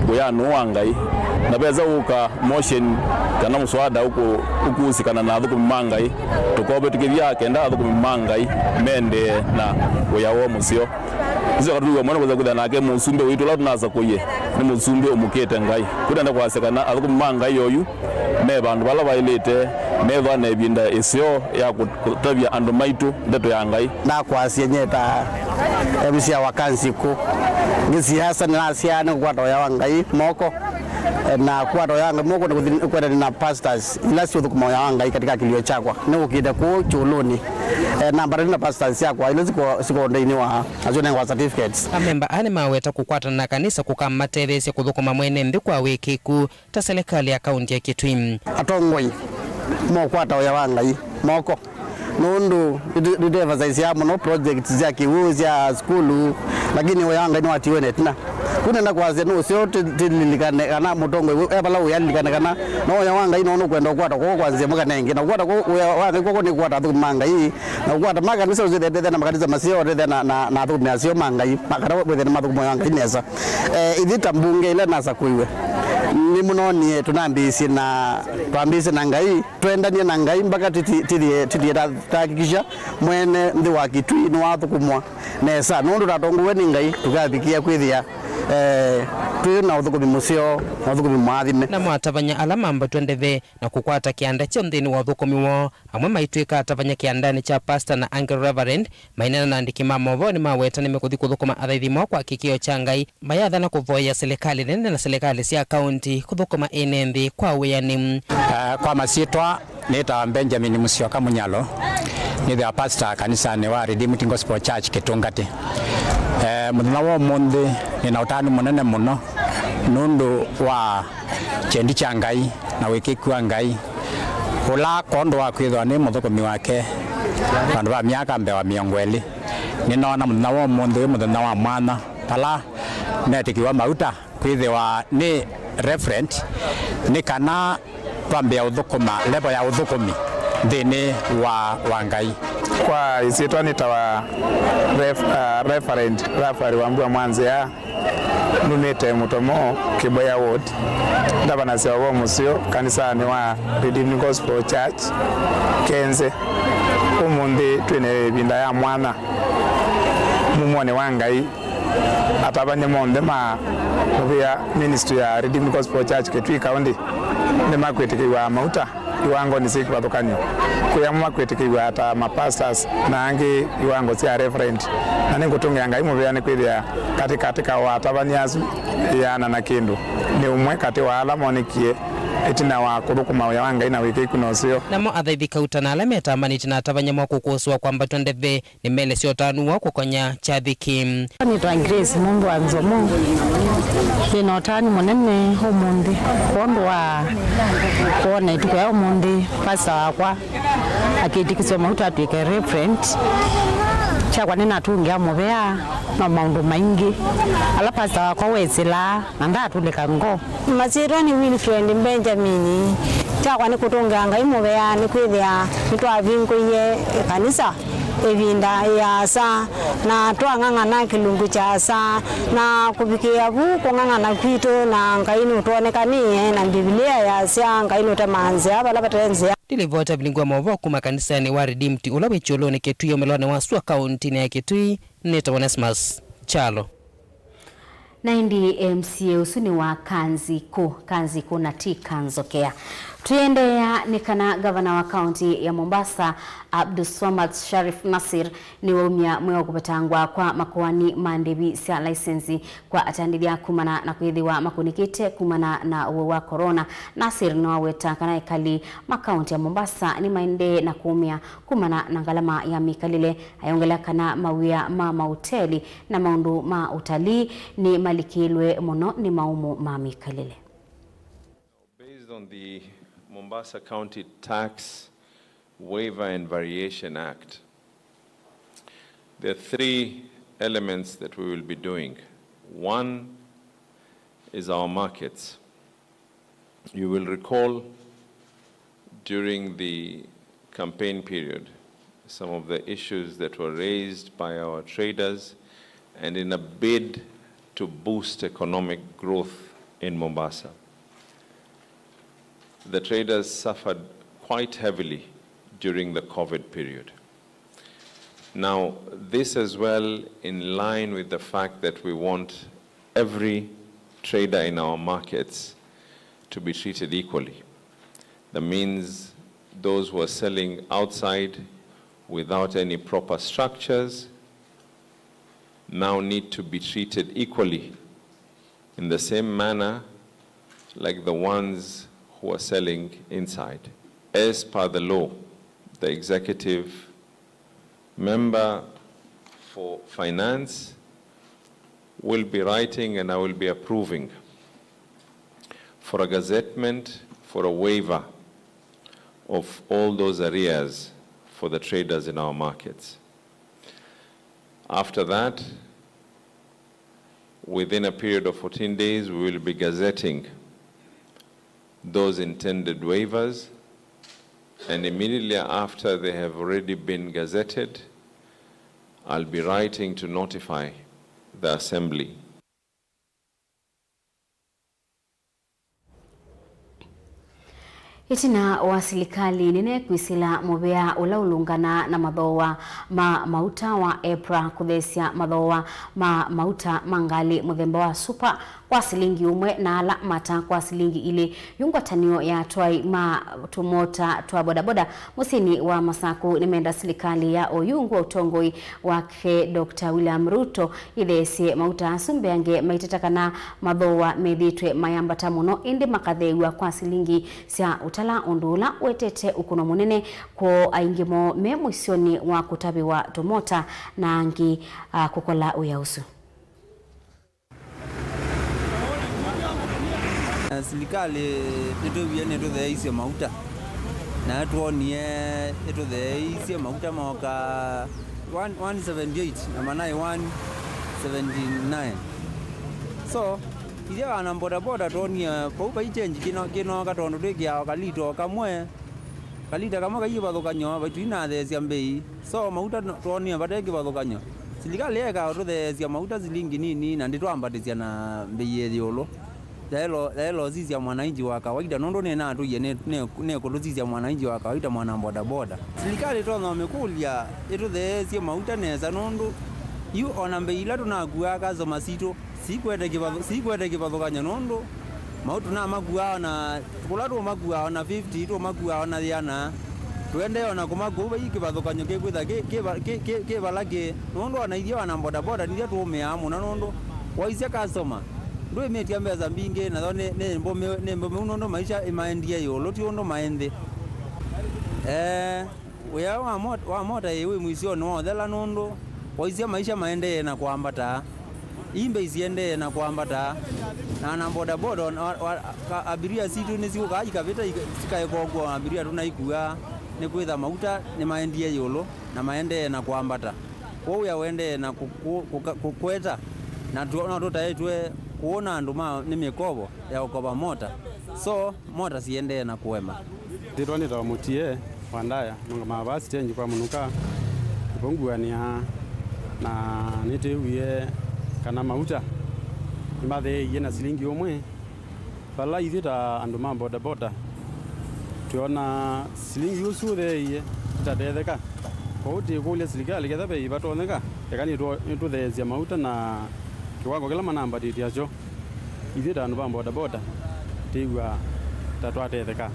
wĩanĩ ũũ wa Ngai, na vesa ũka motion kana mũswada ũkũ-, ũkũsikana na athũkũmi ma Ngai, tũkovĩtĩkĩthya kenda athũkũmi ma Ngai mendee na wĩa woo mũseo. Nĩsyoka tũiw'a mwene kwĩsa kwĩthĩa nake mũsumbĩ witũ ũla tũnasakũie nĩ mũsumbĩ ũmũkĩte Ngai. Kũu nenda kwasya kana athũkũmi ma Ngai oyu me vandũ vala vaĩlĩte, methwa na ĩvinda ĩseo ya kũ-, kũtavya andũ maitũ ndeto ya Ngai. Nakwasya nyie ta M C A wa Kanzi kũ, ngĩsiasa nĩnasyaa nĩ kũkwata wĩa wa Ngai moko, na kũkwata wĩa wa Ngai moko nĩ kũthi-, kwendana na pastors ila siũthũkũma wĩa wa Ngai katika kĩlio kyakwa. Nĩũkĩte kũũ Kyũlũnĩ, eh, nambata na pastors syakwa ila siko, siko ũndeinĩ wa asu nengwa certificates. Amemba aa nĩmaweta kũkwatana na kanisa kũkamatetheesya kũthũkũma mwene nthĩ kwa wĩkĩku ta selekalĩ ya kaunti ya Kitui. Atongoi mokwata wĩa wa Ngai moko, nũndũ nĩtũemphasize mũno projects sya kĩw'ũ, sya sukulu, lakini wĩa wa Ngai nĩwatiwe na ĩtina. Kũu nenda kwasya nĩ ũseo tĩ-, tĩlilikane kana mũtongoi wĩ e vala ũĩ alilikane kana no wĩa wa Ngai no nũkwenda ũkwata kw'oko kwa nzĩa ĩmwe kana ĩngĩ. Na ũkwata kw'oko, wĩa wa Ngai kw'oko nĩ kũkwata athũkũmi ma Ngai, na ũkwata makanisa ũsyo tethya na makanisa maseo tethya na, na, na athũkũmi aseo ma Ngai, ma-, kana wĩthĩe nĩ mathũkũma wĩa wa Ngai nesa. Eh, ithyĩ ta mbunge ĩla nasakũiwe, Nĩmũnonie tũnambĩĩsye na, twambĩĩsye na Ngai, twendanie na Ngai mpaka tĩthĩe, tĩthĩe ta, tahakikisha mwene nthĩ wa Kitui nĩwathũkũmwa nesa, nũndũ tatongoew'e nĩ Ngai tũkavikĩa kwĩthĩa, eh, twĩ na ũthũkũmi mũseo na ũthũkũmi mũathime. Namo atavany'a ala mambatw'a ndeve na kũkwata kĩanda kyeũ nthĩnĩ wa ũthũkũmi woo, amwe maitw'ĩka atavany'a kĩandanĩ kya pastor na angĩ reverend, maineena na andĩki ma movoo nĩmaweta nĩmekũthi kũthũkũma athaithi moo kwa kĩkĩo kya Ngai, mayathana kũvoya silikalĩ nene na silikalĩ sya kaũnti kũthũkũma ene nthĩ kwa wĩanĩu. Eh, kwa masyĩtwa, nĩtawa Benjamin Musyoka Munyalo, nĩthĩwa pastor kanisanĩ wa Redeemed Gospel Church Kĩtũngatĩ. Eh, mũthenya wa ũmũnthĩ nĩna ũtanu mũnene mũno nũndũ wa kyendi kya Ngai na wĩkĩku wa Ngai, ũla kwondũ wa kwĩthĩwa nĩ mũthũkũmi wake vandũ va myaka mbee wa mĩongo ĩlĩ, nĩnoona mũthenya wa ũmũnthĩ wĩ mũthenya wa mwanya, vala netĩkĩw'a mauta kwĩthĩwa nĩ reverend, nĩ kana twambĩĩa ũthũkũma level ya ũthũkũmi nthĩnĩ wa, wa Ngai. Kwa ĩsyĩtwa nĩtawa Rev-, uh, Reverend Rafael Wambua Mwanzĩa. Numĩte Mũtomo, Kĩboya Ward. Ndavanasya ũvoo mũseo kanisanĩ wa Redeemed Gospel Church, Kenze. Ũmũnthĩ twĩ na ĩvinda ya mwanya mumonĩ wa Ngai. Atavany'a monthe ma mũvĩa ministry ya Redeemed Gospel Church Kitui County nĩmakwĩtĩkĩw'a mauta iwangonĩ syĩ kĩvathũkany'o. Kwĩ amwe makwĩtĩkĩw'a ta ma pastors na angĩ iwango sya reverend. Na nĩngũtũngĩa Ngai mũvea nĩkwĩthĩa katĩkatĩ ka o atavany'a asu ĩana na kĩndũ nĩ ũmwe katĩ wa ala monekie ĩtina wa kũthũkũma wĩa wa Ngai na wĩkĩĩku na ũseo. Namo athaithi kauta na ala metambanĩtye na atavany'a mo kũkũsũa kwambatw'a ndeve nĩmaelesya ũtanu woo kũkonya kyathĩ kĩĩ. Nĩtawa Grace Mũndũ wa Nzomo. Nĩ na ũtanu mũnene ũmũnthĩ kwondũ wa kwona ĩtukũ ya ũmũnthĩ pastor wakwa akĩtĩkĩsya mauta atw'ĩke reverend. Kyakwa nĩnatũngĩa mũvea na maũndũ maingĩ ala pastor wakwa wesĩlaa na ndaatũlĩka ngoo. Masyĩtwa nĩ Wilfred Benjamin. Kyakwa nĩ kũtũngĩa Ngai mũvea nĩkwĩthĩa nĩtwavingũie ĩkanisa ĩvinda ĩasa, na twang'ang'ana kĩlungu kyasa, na kũvikĩĩa vu kũng'ang'ana kwitũ na Ngai nũtwonekanĩe, na Mbivilia yasya Ngai nũtemaa nzĩa vala vate nzĩa. Nĩ livoti ya vilingi wa maũvoo kuma kanisanĩ wa Redeemed ũla wĩ Kyũlũnĩ Kitui, ũmĩlonĩ wa sua kaũntinĩ ya Kitui, nĩtawa Onesmus Kyalo. Na ĩndĩ M C A ũsu nĩ wa Kanzikũ, Kanzikũ na ti Kanzokea. Tũiendeea nĩ kana ngavana wa kaũntĩ ya Mombasa, Abdulswamad Sharif Nasir, nĩwaumya mwĩ wa kũvetangwa kwa makoani ma ndĩvi sya laisenzi kwa atandĩthya kumana na kwĩthĩwa makũnĩkĩte kumana na ũwau wa corona. Nasir nĩwaweta kana ekali ma kaũntĩ ya Mombasa nĩmaendee na kũũmĩa kumana na ngalama ya mĩkalĩle, ayongelea kana mawĩa ma mauteli na maũndũ ma ũtalii nĩmalikĩlwe mũno nĩ maũmũ ma mĩkalĩle. Based on the Mombasa County Tax Waiver and Variation Act, there are three elements that we will be doing. One is our markets. You will recall during the campaign period some of the issues that were raised by our traders, and in a bid to boost economic growth in Mombasa, the traders suffered quite heavily during the COVID period. Now, this as well in line with the fact that we want every trader in our markets to be treated equally. That means those who are selling outside without any proper structures now need to be treated equally in the same manner like the ones who are selling inside. As per the law, the executive member for finance will be writing and I will be approving for a gazettement for a waiver of all those arrears for the traders in our markets. After that, within a period of fourteen days, we will be gazetting those intended waivers, and immediately after they have already been gazetted, I'll be writing to notify the Assembly. Ĩtina wa silikalĩ nene kwĩsĩla mũvea ũla ũlũngana na mathooa ma mauta wa EPRA kũtheesya mathooa ma mauta ma ngalĩ mũthemba wa Super kwa silingi ũmwe na ala mata kwa silingi ilĩ, yu ngwatanĩo ya atwai ma tũmota twa bodaboda mũsyĩnĩ wa Masakũ nĩmenda silikalĩ ya oyu ungu wa ũtongoi wake Doctor William Ruto ĩtheesye mauta asu mbeange maiteta kana mathooa methĩĩtwe mayambata mũno, ĩndĩ makatheew'a kwa silingi sya ũtala, ũndũ ũla ũetete ũkũno mũnene kwoo, aingĩ moo me mũisyonĩ wa kũtavĩwa tũmota na angĩ, a, kũkola wĩa ũsu. Na silikalĩ nĩtwĩwie nĩtũtheeisye mauta, na twonie ĩtũtheeisye mauta moka one, one seventy-eight na manai one seventy-nine. So, ithyĩ ana bodaboda twonie vau vai change kĩno-, kĩnoka, tondũ twĩkĩaa o kalita o kamwe, kalita kamwe kaikĩvathũkany'o, vai tũinatheesya mbei. So, mauta no-, twonie vate kĩvathũkany'o. Silikalĩ yeka ũtũtheesya mauta silingi nini na ndĩtwambatĩsya na mbei yĩ ĩũlũ. Yaĩlo-, yaĩlosisya mwananchi wa kawaida, nũndũ nĩnatũie nĩ, nĩ, nĩkũtũsisya mwananchi wa kawaida, mwana bodaboda. Silikalĩ ĩtonya ũmĩkũlya ĩtũtheesye mauta nesa, nũndũ yu ona mbei ila tũnakuaa customer sitũ sikwete kĩvathũ-, sikwete kĩvathũkany'o, nũndũ mauta tũnamakuaa ona, kũla tũmakuaa ona fifty, tũmakuaa ona yĩana. Tũendee ona kũmakua vai kĩvathũkany'o kĩkwĩtha kĩ, kĩ, kĩ, kĩ, kĩ vala kĩ, nũndũ ona ithyĩ ana bodaboda nithyĩ tũũmĩaa mũno, nũndũ waisya customer ndwĩmĩtya mbesa mbingĩ, nayo nĩ, nĩ mbũmĩu, nĩ mbũmĩu nũndũ maisha ĩmaendie ĩũlũ, ti ũndũ maĩ nthĩ. Ee, wĩa wa mot-, wa mota ĩ wĩ mwisyonĩ wa ũthela, nũndũ waisya maisha maendee na kwambata, ii mbei siendee na kwambata, na ana bodaboda, o na, wa, wa, ka-, abiria sitũ nĩsiũkaa ikavĩta ika-, sikaeka ũkua abiria tũnaikua, nĩkwĩtha mauta nĩmaendie ĩũlũ na maendee na kwambata. Kwoou wĩa ũendee na kũ-, kũ-, kũka-, kũ-, kũkweta, na tũ-, no tũtaĩtwe kũũ na andũ ma, nĩ mĩkovo ya ũkova mota. So, mota siendee na kũema. Nĩtwa nĩtawa Mũtie wa Ndaya, nũngamaa vaa sitenji kwa mũnuka, nĩvo nguanĩaa, na nĩtwĩwie kana mauta nĩmatheeie na silingi ũmwe. Vala ithyĩ ta andũ ma bodaboda, twĩona silingi ũsu ũtheeie tũtatetheka. Kwoou twĩkũlya silikalĩ ketha ve ivatonyeka, eka nĩtũ-, nĩtũtheesya mauta na kĩwango kĩla manambatĩtye asyo. Ithyĩ ta andũ ma bodaboda, twĩw'a ta twatetheka.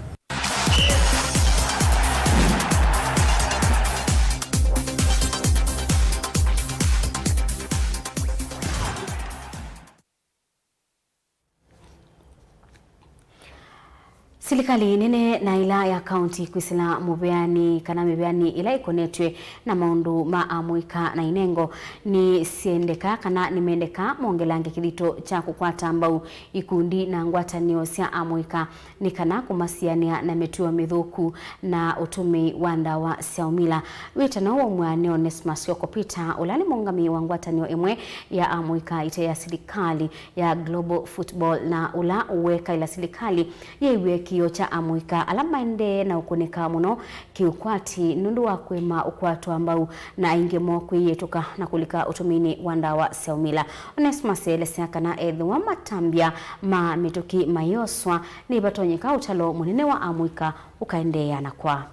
Silikalĩ nene na ĩla ya kaunti kwĩsĩla mũveani kana mĩveani ĩla ĩkonetw'e na maũndũ ma amũika na inengo nĩsyendeka kana nĩmendeka mongelange kĩthito kya kũkwata mbau ikundi na ngwatanĩo sya amũika nĩ kana kũmasianĩa na mĩtuo mĩthũku na ũtũmĩi wa ndawa sya ũmila. Wĩtano waumw'a nĩ Onesmus Kioko Peter, ũla nĩ mũũngamĩi wa ngwatanĩo ĩmwe ya amũika ĩte ya silikalĩ ya Global Football, na ũla ũwekaĩla silikalĩ yĩw'e kĩĩo kya amũika ala maendee na ũkũnĩka mũno kĩũkwati nũndũ wa kũema ũkwatwa mbau na aingĩ moo kwĩyĩtũka na kũlika ũtũmĩinĩ wa ndawa sya ũmila. Onesmus elesya kana ethĩwa matambya ma mĩtũkĩ mayĩoswa, nĩvatonyeka ũtalo mũnene wa amũika ũkaendeea na kwaa.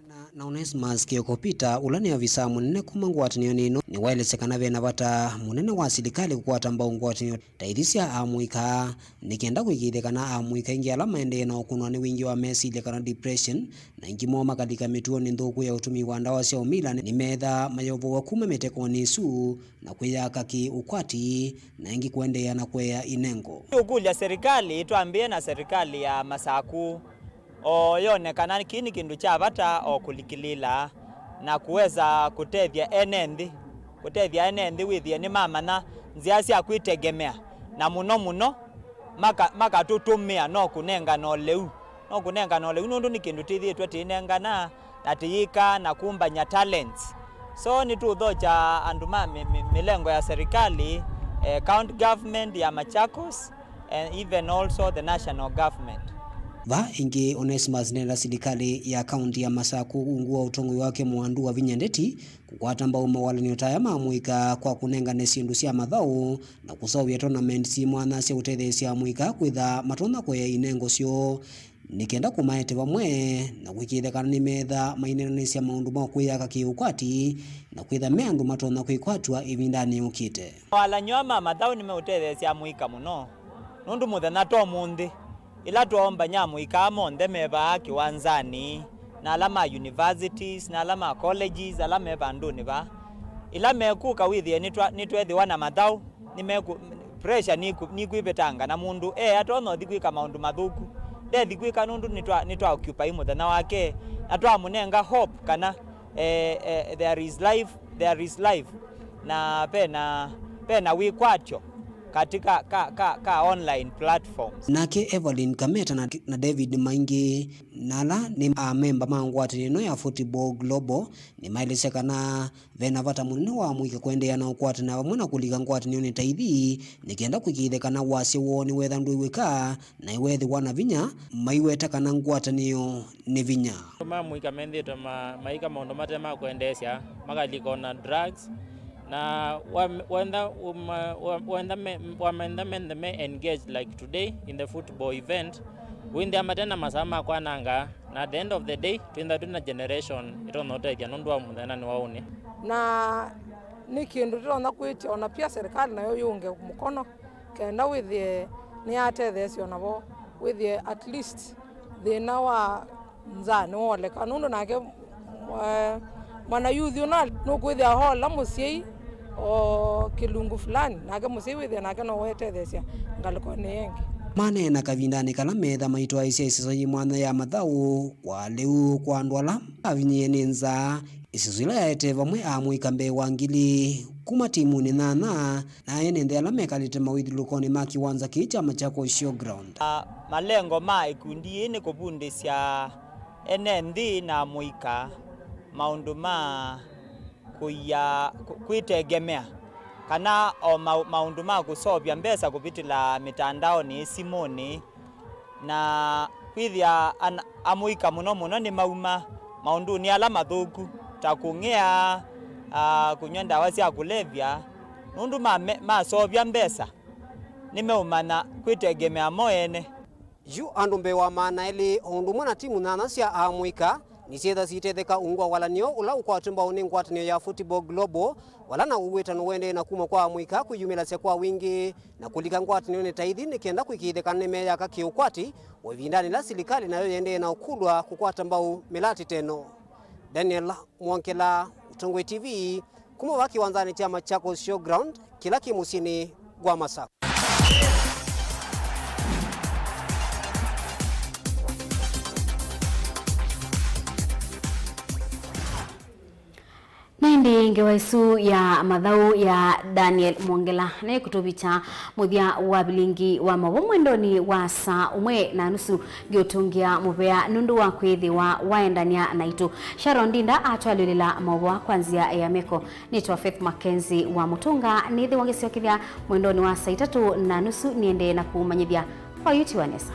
Na, na Onesmus Kioko Peter, ũla nĩ avisaa mũnene kuma ngwatanĩonĩ ĩno, nĩwaelesya kana ve na vata mũnene wa silikalĩ kũkwata mbau ngwatanĩo ta ithi sya amũika, nĩ kenda kũĩkĩĩthya kana amũika aingĩ ala maendee na ũkũnwa nĩ wingĩ wa mesilya kana depression, na aingĩ moo makalika mĩtuonĩ nthũku ya ũtũmĩi wa ndawa sya ũmila, nĩmeethaa mayovowa kuma mĩtekonĩ ĩsu na kwĩyaka kĩ-ũkwati, na aingĩ kũendeea na kũea inengo. Ũkũlya serikali, twambĩe na serikali ya Masaku, o yone kana kĩĩ nĩ kĩndũ kya vata o kũlikĩlĩĩla na kũweza kũtethya ene nthĩ, kũtethya ene nthĩ wĩthĩe nĩmamanya nzĩa sya kwĩtegemea, na mũno mũno maka-, makatũtũmĩa no kũnengana ũleu, no kũnengana ũleu nũndũ nĩ kĩndũ tĩthĩĩtwe tĩinengana na tĩyĩkaa na kumbany'a talents. So nĩtũũthokya andũ ma mĩ-, mĩ-, mĩlengo ya serikali, eh, county government ya Machakos, and even also the national government. Vaa ĩngĩ, Onesmus nĩenda silikalĩ ya kaunti ya Masaku ungu wa ũtongoi wake Mwandu wa Vinya Ndeti kũkwata mbau mawalany'o ta aya ma amũika kwa kũnengane syĩndũ sya mathaũ na kũseũvya tournaments mwanya sya ũtetheesya amũika kwĩtha matonya kũea inengo syoo. nĩ kenda kũmaete vamwe na kũĩkĩĩthya kana nĩmeetha maineenanĩsya maũndũ ma kwĩyaka kĩ-ũkwati na kwĩtha me andũ matonya kwĩkwatw'a ĩvindanĩ yũkĩte. Mawalany'o aa ma mathaũ nĩmeũtetheesya amũika mũno, nũndũ mũthenya ta ũmũnthĩ, ĩla twoomba nyamũika aa monthe me vaa kĩwanzanĩ, na ala ma universities, na ala ma colleges, ala me vandũnĩ vaa, ĩla mekũka wĩthĩe nĩtwa-, nĩtweethĩwa na mathaũ, nĩmekũ-, pressure nĩkũ-, nĩkwĩvetanga, na mũndũ e atonya ũthi kwĩka maũndũ mathũku, ndethi kwĩka nũndũ nĩtwa-, nĩtwa occupy mũthenya wake, na twamũnenga hope kana, eh, eh, there is life, there is life, na pena, pena wĩkwatyo katika ka, ka, ka online platforms. Nake Evelyn Kameta na, na David Maingi, na ala nĩ amemba ma ngwatanĩo ĩno ya Football Global, nĩmaelesya kana ve na vata mũnene wa amũika kũendeea na ũkwatana vamwe na kũlika ngwatanĩonĩ ta ithi, nĩ kenda kũĩkĩĩthya kana wasya woo nĩwetha ndwĩw'ĩka na ĩweethĩwa na vinya, maiweta kana ngwatanĩo nĩ vinya. Amũika methĩĩtwe ma-, maika maũndũ mate ma kwendeesya, makalika ona drugs, na wa-, wenda, uma-, wa-, wenda me-, wamenda menthe me engage like today in the football event, wĩnthĩa mate na masaa ma kwananga, na at the end of the day, twĩnthĩa twĩ na generation ĩtonya ũtethya nũndũ wa mũthenya nĩ waũnĩ. Na nĩ kĩndũ tũtonya kwĩtya ona pia serikali nayo yũnge mũkono, kenda wĩthĩe nĩyatetheesya onavo, wĩthĩe at least thĩna wa nzaa nĩwoleka, nũndũ nake, eh, mwana youth ũna nũkwĩthĩa ola mũsyai o kĩlungu fulani, nake mũsyai wĩthĩa nake no wetetheesya ngalĩkonĩ ĩngĩ. Maneena kavindanĩ kala meetha maitwaĩsya ĩseso yĩ mwanya ya mathaũ kwa lĩu kwa andũ ala mavinyĩĩe nĩ nzaa, ĩseso ĩla yaetee vamwe amũika mbee wa ngili kuma timunĩ nyanya, na ene nthĩ ala mekalĩte mawĩthyũlũlũkonĩ ma kĩwanza kĩĩ kya Machakos Showground. Ah, malengo ma ĩkundi yĩĩ nĩ kũvundĩsya ene nthĩ na amũika maũndũ ma kũia, kũ-, kwĩtegemea, kana o ma-, maũndũ ma kũseũvya mbesa kũvĩtĩla mĩtandaonĩ, simũnĩ, na kwĩthĩa ana-, amũika mũno mũno nĩmauma maũndũnĩ ala mathũku ta kũng'ea, aa, kũnyw'a ndawa sya kũlevya, nũndũ mame-, maseũvya mbesa nĩmeũmanya kwĩtegemea mo ene. Yu andũ mbee wa maana elĩ o ũndũ ũmwe na timu nyanya sya amũika nĩsyĩtha sitetheka ungu wa walany'o ũla ũkwatw'e mbau nĩ ngwatanĩo ya Football Global, vala na ũwĩtano ũendee na kuma kwa amũika kwĩyumĩlasya kwa wingĩ na kũlika ngwatanĩonĩ ta ithi nĩ kenda kũĩkĩĩthya kana nĩmeyaka kĩ-ũkwati, o ĩvindanĩ yĩla silikalĩ nayo yĩendee na ũkũlw'a kũkwata mbau mĩlatĩte ĩno. Daniel Mwongela, Ũtongoi T V, kuma vaa kĩwanzanĩ kya Machakos Showground, kĩla kĩ mũsyĩnĩ wa Masakũ. Na ĩndĩ ngewa ĩsu ya mathaũ ya Daniel Mwongela nĩkũtũvikya mũthya wa vilingi wa maũvoo mwendonĩ wa saa ũmwe na nusu. Ngĩũtũngĩa mũvea nũndũ wa kwĩthĩwa waendany'a naitũ. Sharon Ndinda atwalĩlĩla maũvoo kwa nzĩa ya meko. Nĩtwa Faith Mackenzie wa Mũtũnga, nĩthĩwa ngĩsyokethya mwendonĩ wa saa itatũ na nusu, nĩendee na kũmanyĩthya kwa yu tiwa nesa.